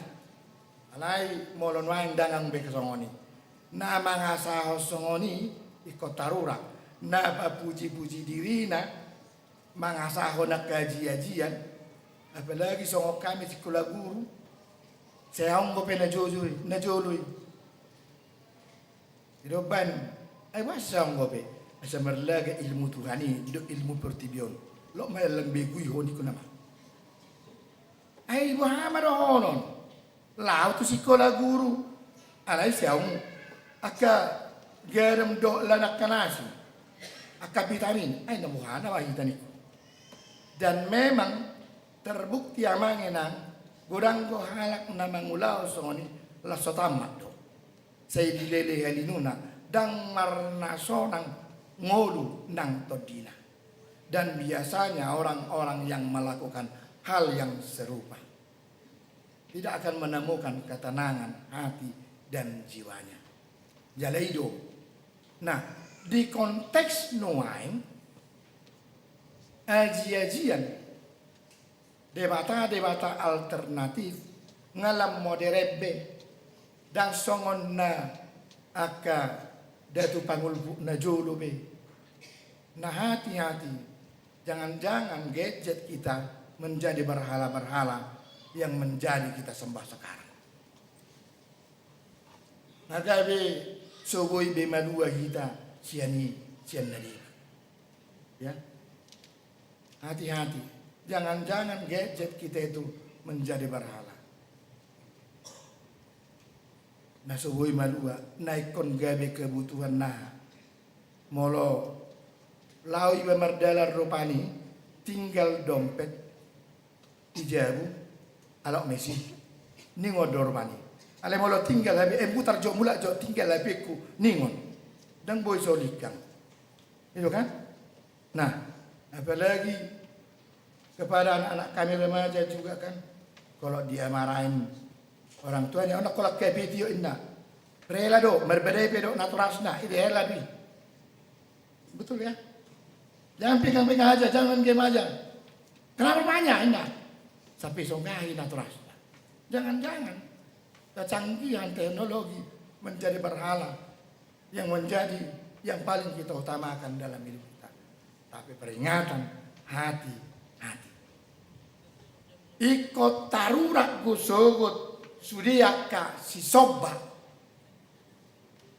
Alai molo nuaeng ndang adong be songon i. Na mangasahon songon i, ingkon tarurak. Na papuji-puji dirina, mangasahon angka aji-ajian, apalagi songon hami sikola guru, sai adong dope na jolo i, na jolo i. Ido baen, ai boasa sai adong dope, asa marlaga ilmu Tuhan i, dohot ilmu portibi on. Lot ma i, allang begu i ho, ningkon nama. Ai boha ma dohonon. Laho tu sikola guru, alai sai adong angka garam dohot lada angka nasi, angka vitamin, ai na boha nama hita ningku. Dan memang terbukti amang inang, godang do halak na mangulahon songon i, laos so tamat do. Sai dilele halinuna, ndang marnasonang ngolu nang tondina. Dan biasanya orang-orang yang melakukan hal yang serupa tidak akan menemukan ketenangan hati dan jiwanya. Jala i do. Nah, di konteks nuaeng, aji-ajian, debata-debata alternatif, nga lam moderen be, ndang songon na angka datu pangulpuk na jolo be. Nah, hati-hati, jangan-jangan gadget kita menjadi berhala-berhala yang menjadi kita sembah sekarang. Nga gabe so boi be malua hita sian i, sian na deba. Ya. Hati-hati, jangan-jangan gadget kita itu menjadi berhala. Na so boi malua, na ingkon gabe kebutuhan na. Molo laho iba mardalan rupani, tinggal dompet di jabu, alok mesi, ningon do rupani. Alai molo tinggal H P, eh, mutar jo, mulak jo, tinggal H P-ku, ningon. Ndang boi so lingkang. Itu kan? Nah, apalagi kepada anak-anak kami remaja juga kan, kalau dia marahin orang tuanya, anak kolak kayak video inna. Rela do, marbadai pe do naturasna, ide hela di. Betul ya? Jangan pegang-pegang aja, jangan game aja. Kenapa banyak inna? Sampai songgahi naturasna. Jangan-jangan kecanggihan teknologi menjadi berhala yang menjadi, yang paling kita utamakan dalam hidup kita. Tapi peringatan, hati-hati. Ingkon tarurak do sogot sude angka sisomba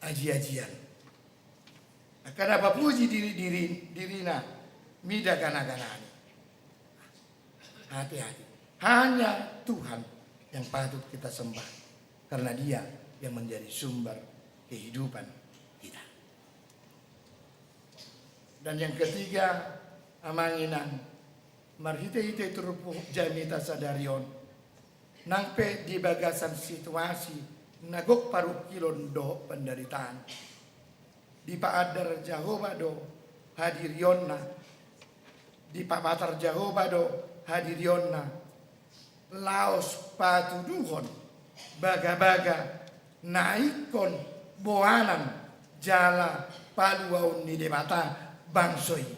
aji-ajian. Angka na papuji diri, diri, dirina mida gana-ganani. Hati-hati. Hanya Tuhan yang patut kita sembah. Karena Dia yang menjadi sumber kehidupan kita. Dan yang ketiga, amang inang, marhite-hite turpuk jamita sadari on, nang pe di bagasan situasi na gok parungkilon dohot pandaritaan, dipaandar Jahowa do hadirionna, dipapatar Jahowa do hadirionna, laos patuduhon bagabaga na ingkon boanan jala paluaon ni Debata bangso i.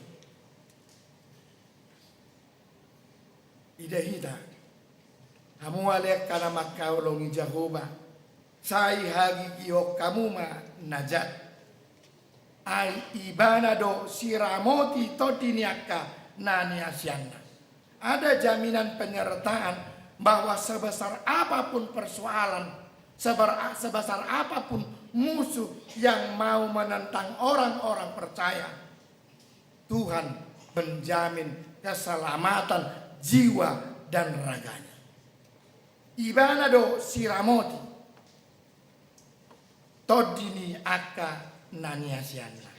Ida hita, hamu ale angka na mangkaholongi Jahowa, sai hagigihon hamu ma na jat. Ai Ibana do siramoti tondi ni angka na niasianna. Ada jaminan penyertaan bahwa sebesar apapun persoalan, seber-, sebesar apapun musuh yang mau menentang orang-orang percaya, Tuhan menjamin keselamatan jiwa dan raganya. Ibana do siramoti tondi ni angka na niasianna.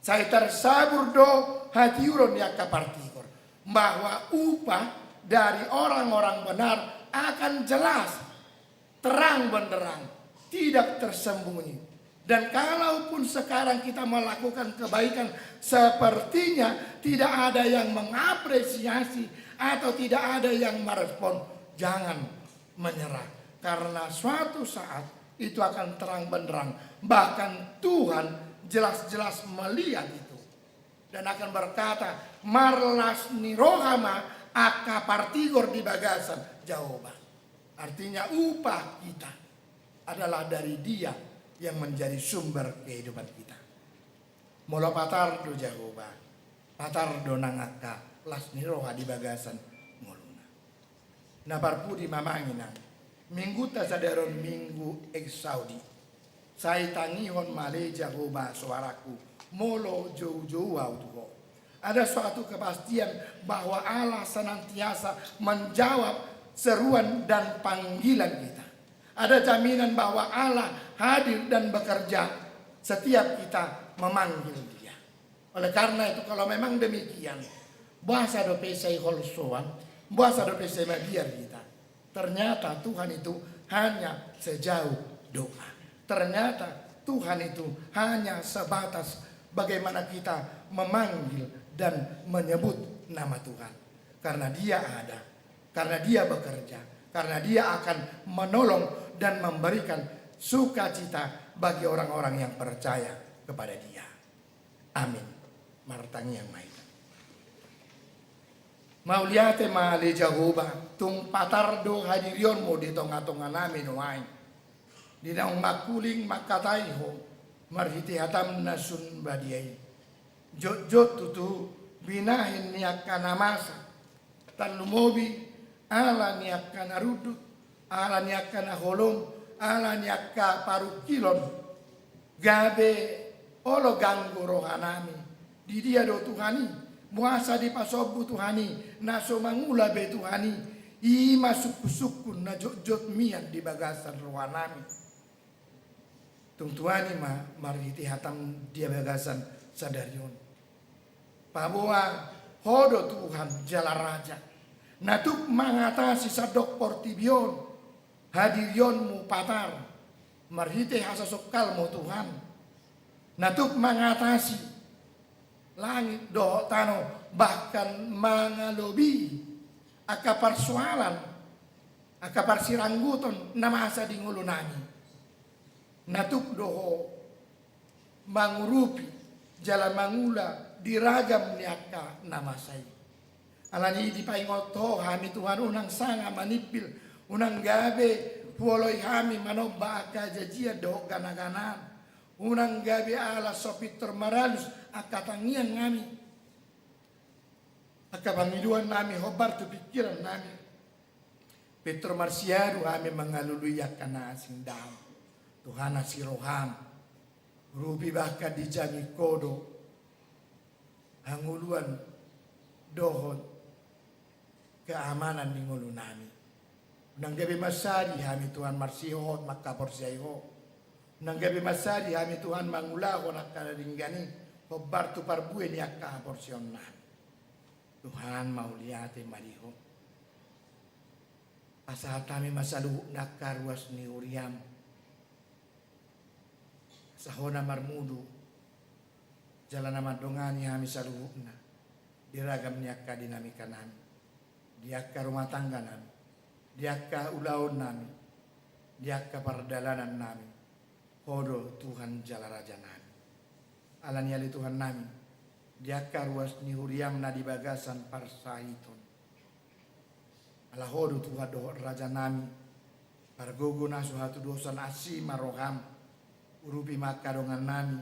Sai tersabur do hatiuron ni angka partigor, bahwa upah dari orang-orang benar akan jelas, terang benderang, tidak tersembunyi. Dan kalaupun sekarang kita melakukan kebaikan, sepertinya tidak ada yang mengapresiasi atau tidak ada yang merespon, jangan menyerah. Karena suatu saat itu akan terang benderang. Bahkan Tuhan jelas-jelas melihat itu. Dan akan berkata, marlas ni roha ma angka partigor di bagasan Jahowa. Artinya upah kita adalah dari Dia yang menjadi sumber kehidupan kita. Molo patar do Jahowa, patar do nang angka las ni roha di bagasan ngoluna. Na parpudi ma amang inang, mingguta sadari on minggu Exaudi. Sai tangihon ma ale Jahowa soarangku, molo joujou ahu tu Ho. Ada suatu kepastian bahwa Allah senantiasa menjawab seruan dan panggilan kita. Ada jaminan bahwa Allah hadir dan bekerja setiap kita memanggil Dia. Oleh karena itu, kalau memang demikian, boasa dope sai holsoan, boasa dope sai mabiar hita? Ternyata Tuhan itu hanya sejauh doa. Ternyata Tuhan itu hanya sebatas bagaimana kita memanggil dan menyebut nama Tuhan. Karena Dia ada, karena Dia bekerja, karena Dia akan menolong dan memberikan sukacita bagi orang-orang yang percaya kepada Dia. Amin. Martangiang ma hita. Mauliate ma ale Jahowa, tung patar do hadirionmu di tonga-tonga nami nuaeng. Di naung mangkuling mangkatai Ho, marhite hataM na sun badia i. Jotjot tutu binahen ni angka na masa, tarlumobi ala ni angka na rundut, ala ni angka na holom, ala ni angka parungkilon. Gabe olo ganggu rohanami. Di dia do Tuhan i? Boasa dipasombu Tuhan i, na so mangula be Tuhan i? I ma sungkun-sungkun na jotjot mian di bagasan rohanami. Tung tuani ma marhite hataM di bagasan sadari on. Paboa Ho do Tuhan jala Raja, na tuk mangatasi sandok portibi on. Hadirionmu patar marhite hasasongkalmu Tuhan, na tuk mangatasi langit dohot tano, bahkan mangalobi angka parsoalan, angka parsirangguton na masa di ngolunami. Na tuk do Ho mangurupi jala mangula di ragam ni angka na masa i. Alani i dipaingot Ho hami Tuhan, unang sanga manimpil, unang gabe huoloi hami manomba angka hajajian dohot gana-ganaan, unang gabe ala so pintor maralus angka tangiangnami, angka pangidoannami hombar tu pingkirannami. Pintor marsiadu hami mangalului angka na asing daong. Tuhan, asi rohaM, urupi bahkan dijangkon Ho do hangoluan dohot keamanan ni ngolunami. Unang gabe mansadi hami Tuhan marsihohot mangkaporseai Ho. Unang gabe mansadi hami Tuhan mangulahon angka na denggan i hombar tu parbue ni angka haporseaonnami. Tuhan, mauliate ma di Ho. Pasahat hami ma saluhutna angka ruas ni huriaM. Asa Ho na marmudu jala na mandongani hami saluhutna di ragam ni angka dinamikanami, di angka rumah tangganami, di angka ulaonnami, di angka pardalanannami. Ho do Tuhan jala Raja nami. Alani i ale Tuhan nami, di angka ruas ni huriam na di bagasan parsahiton, ala Ho do Tuhan dohot Raja nami, pargogo na so hatudosan, asi ma roham, urupi ma angka dongan nami,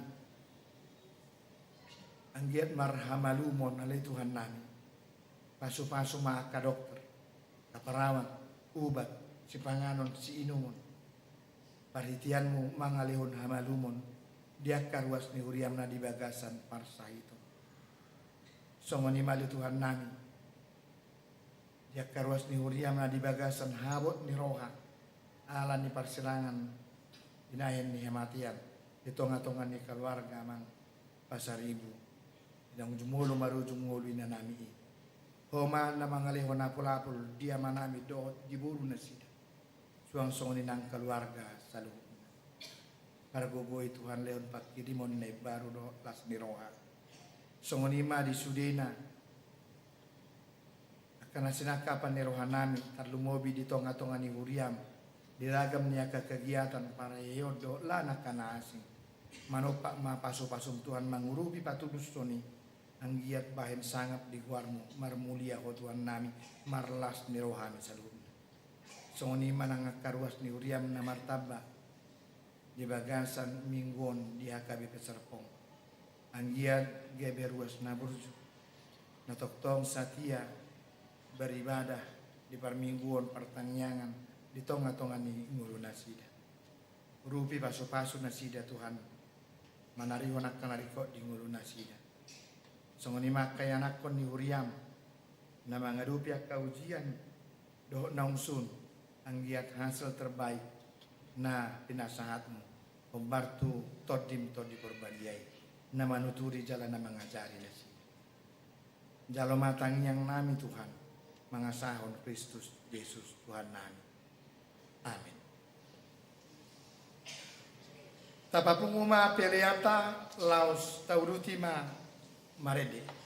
anggiat marhamalumon ale Tuhan nami. Pasupasu ma angka dokter, angka perawat, ubat, sipanganon, siinumon. Parhiteanmu mangalehon hamalumon di angka ruas ni huriam na di bagasan parsahiton. Songon i ma ale Tuhan nami, di angka ruas ni huriam na di bagasan habot ni roha, ala ni parsirangan, binahen ni hamatean, di tonga-tonga ni keluarga Amang Pasaribu, di naung jumolo marujung ngolu ina nami i. Ho ma na mangalehon apul-apul di ama nami dohot di boru nasida, suang songon i nang keluarga saluhutna. Pargogoi Tuhan, lehon pangkirimon na imbaru dohot las ni roha. Songon i ma di sudena, angka na sinangkapan ni roha nami, tarlumobi di tonga-tonga ni huriam, di ragam ni angka kegiatan parheheon dohot lan angka na asing. Manompak ma pasupasum Tuhan mangurupi patudushon i, anggiat bahen sangap di goarmu, marmulia Ho Tuhan nami, marlas ni roha hami saluhutna. Songon i ma nang angka ruas ni huriam na martamba di bagasan minggu on di H K B P Serpong. Anggiat gabe ruas na burju, na tongtong satia beribadah di parmingguon, partangiangan di tonga-tonga ni ngolu nasida. Urupi, pasupasu nasida Tuhan, manarihon angka na ringkot di ngolu nasida. Songon i ma angka ianakhon ni huriam na mangadopi angka ujian dohot naung sun, anggiat hasil terbaik na pinasahatmu hombar tu Tondim Tondi Porbadia i, na manuturi jala na mangajari nasida. Jalo ma tangiang nami Tuhan, mangasahon Kristus Jesus Tuhan nami. Amin. Tapapungu ma peleanta, laos tauduti ma marende.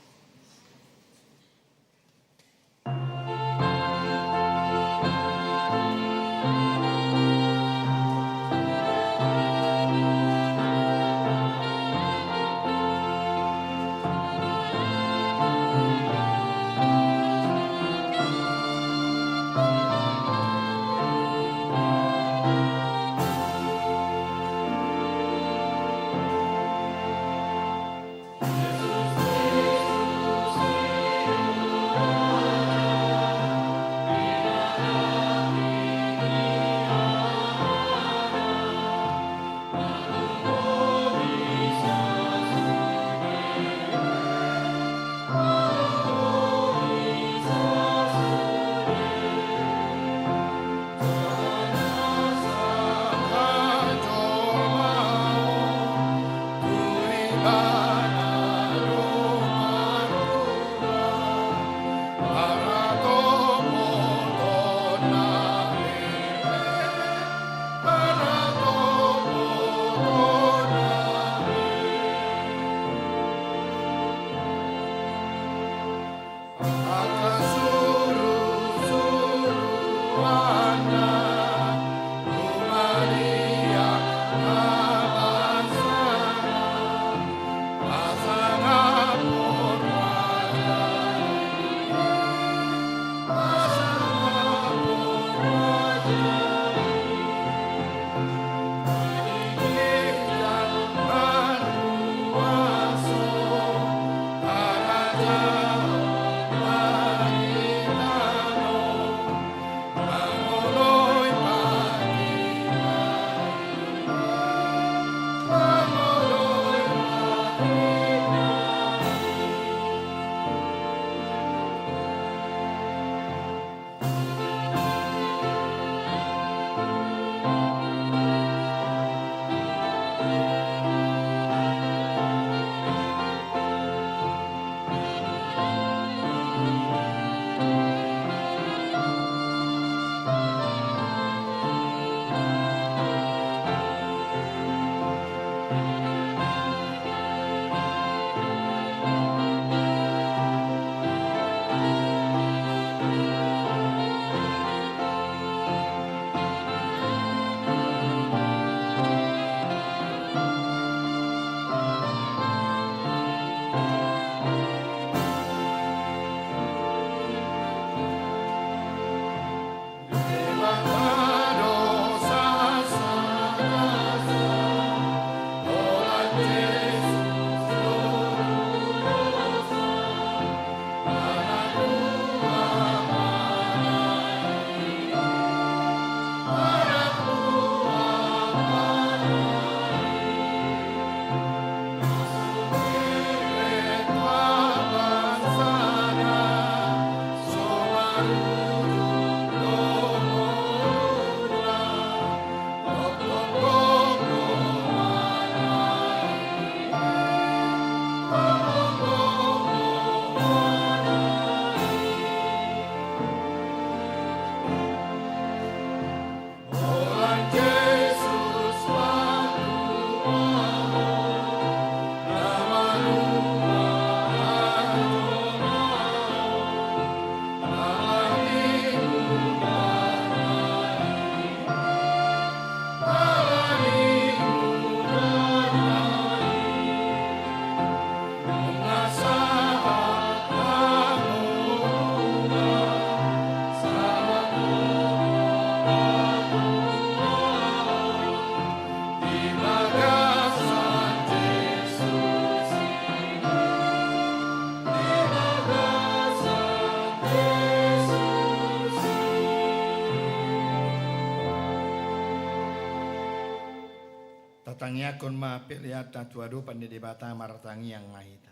Tangiangkon ma peleanta tu adopan ni Debata, martangiang ma hita.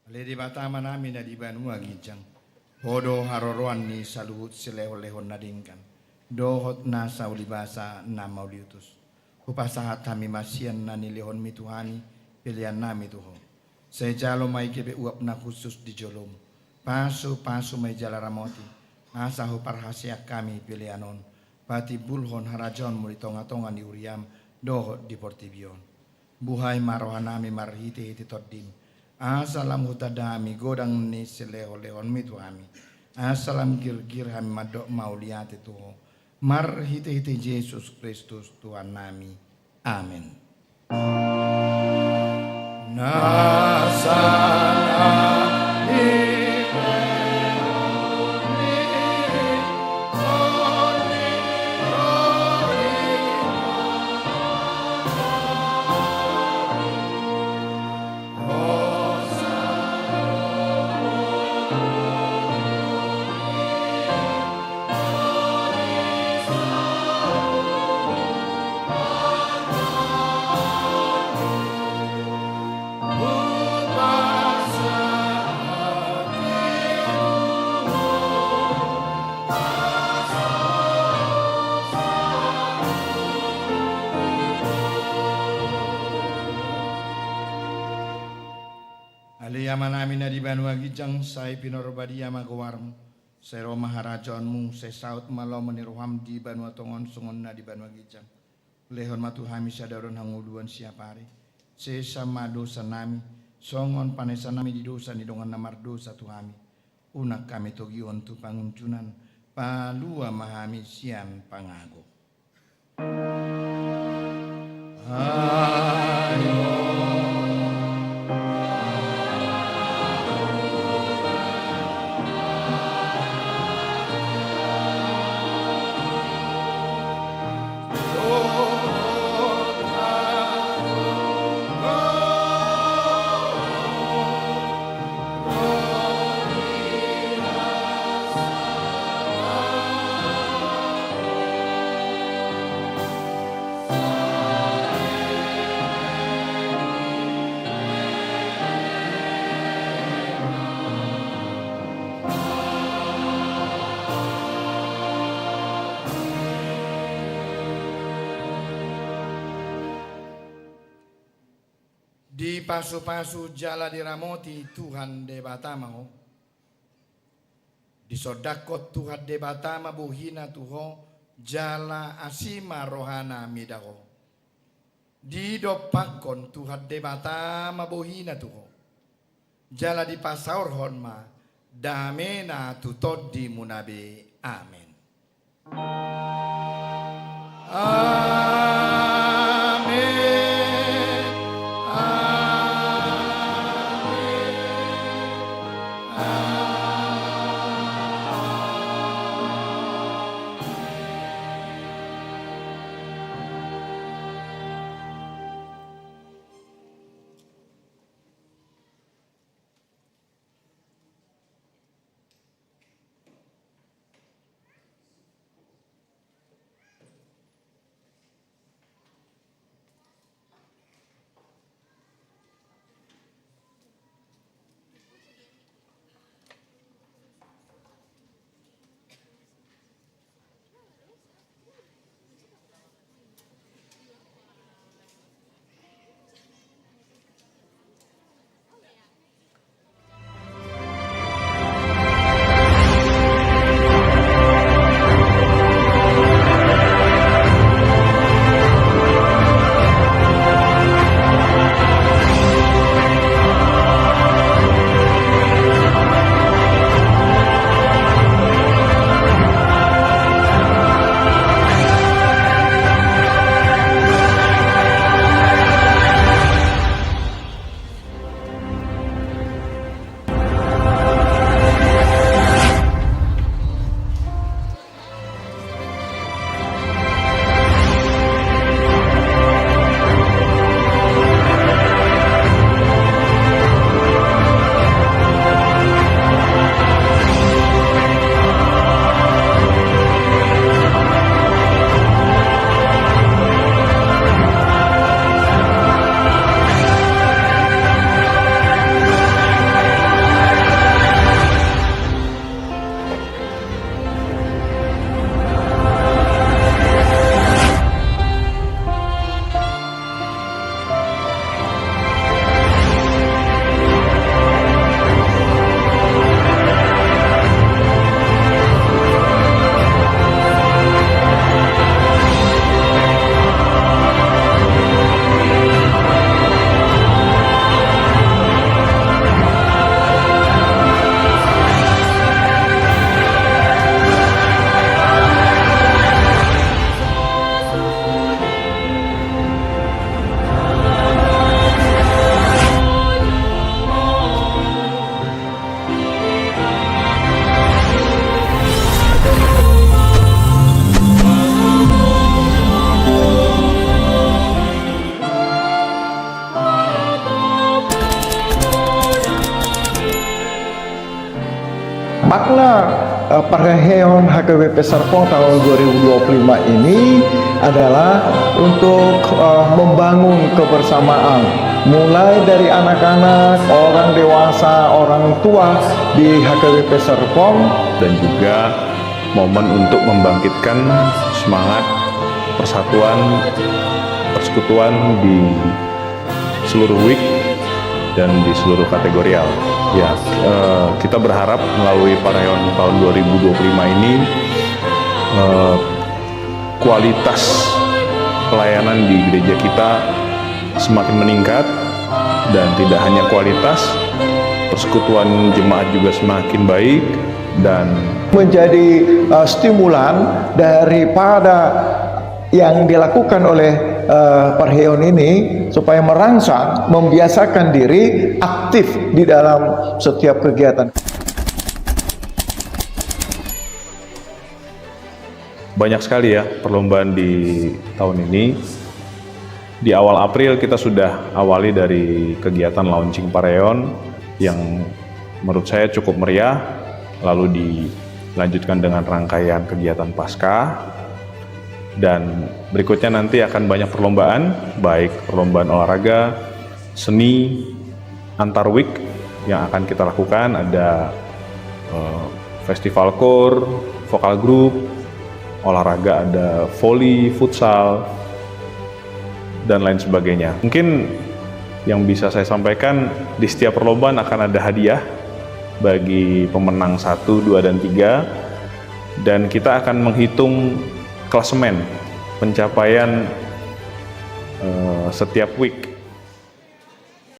Ale Debata Amanami na di banua ginjang, Ho do haroroan ni saluhut silehonlehon na denggan dohot nasa ulibasa na mauliutus. Hupasahat hami ma sian na nilehonmi tu hami peleannami tu Ho. Sai jalo ma i gabe uap na hushus di jolom. Pasupasu ma i jala ramoti, asa huparhaseang hami pelean on patimbulhon harajaonmu di tongatonga ni huriam dohot di portibi on. Buhai ma rohanami marhitehite Tondim, asa lam hutanda hami godang ni silehonlehonmi tu hami, asa lam girgir hami mandok mauliate tu Ho, marhitehite Jesus Kristus Tuhannami. Amen. Ale Amanami na di banua ginjang, sai pinarbadia ma goarmu, sai ro ma harajaonmu, sai saut ma lomo ni roham di banua tonga on songon na di banua ginjang. Lehon ma tu hami sadari on hangoluan siapari. Sesa ma dosanami, songon panesanami di dosa ni dongan na mardosa tu hami. Unang hami togihon tu pangunjunan, palua ma hami sian pangago. Dipasupasu jala diramoti Tuhan Debata ma ho. Disondangkon Tuhan Debata ma bohina tu ho, jala asi ma rohana mida ho. Didompakkon Tuhan Debata ma bohina tu ho, jala dipasaorhon ma damena tu tondimuna be. Amen. Amen. Amen. Amen. Makna eh, parheheon H K B P Serpong tahun dua ribu dua puluh lima ini adalah untuk eh, membangun kebersamaan, mulai dari anak-anak, orang dewasa, orang tua di H K B P Serpong. Dan juga momen untuk membangkitkan semangat persatuan, persekutuan di seluruh week dan di seluruh kategorial. Ya, eh, kita berharap melalui parheheon tahun dua ribu dua puluh lima ini, eh, kualitas pelayanan di gereja kita semakin meningkat, dan tidak hanya kualitas, persekutuan jemaat juga semakin baik, dan menjadi eh, stimulan daripada yang dilakukan oleh eh, parheheon ini supaya merangsang, membiasakan diri aktif di dalam setiap kegiatan. Banyak sekali ya perlombaan di tahun ini. Di awal April kita sudah awali dari kegiatan launching parheheon yang menurut saya cukup meriah, lalu dilanjutkan dengan rangkaian kegiatan Paskah, dan berikutnya nanti akan banyak perlombaan, baik perlombaan olahraga, seni, antar week yang akan kita lakukan, ada eh, festival koor, vokal group, olahraga ada voli, futsal, dan lain sebagainya. Mungkin yang bisa saya sampaikan, di setiap perlombaan akan ada hadiah bagi pemenang satu, dua, dan tiga. Dan kita akan menghitung klasemen pencapaian eh, setiap week.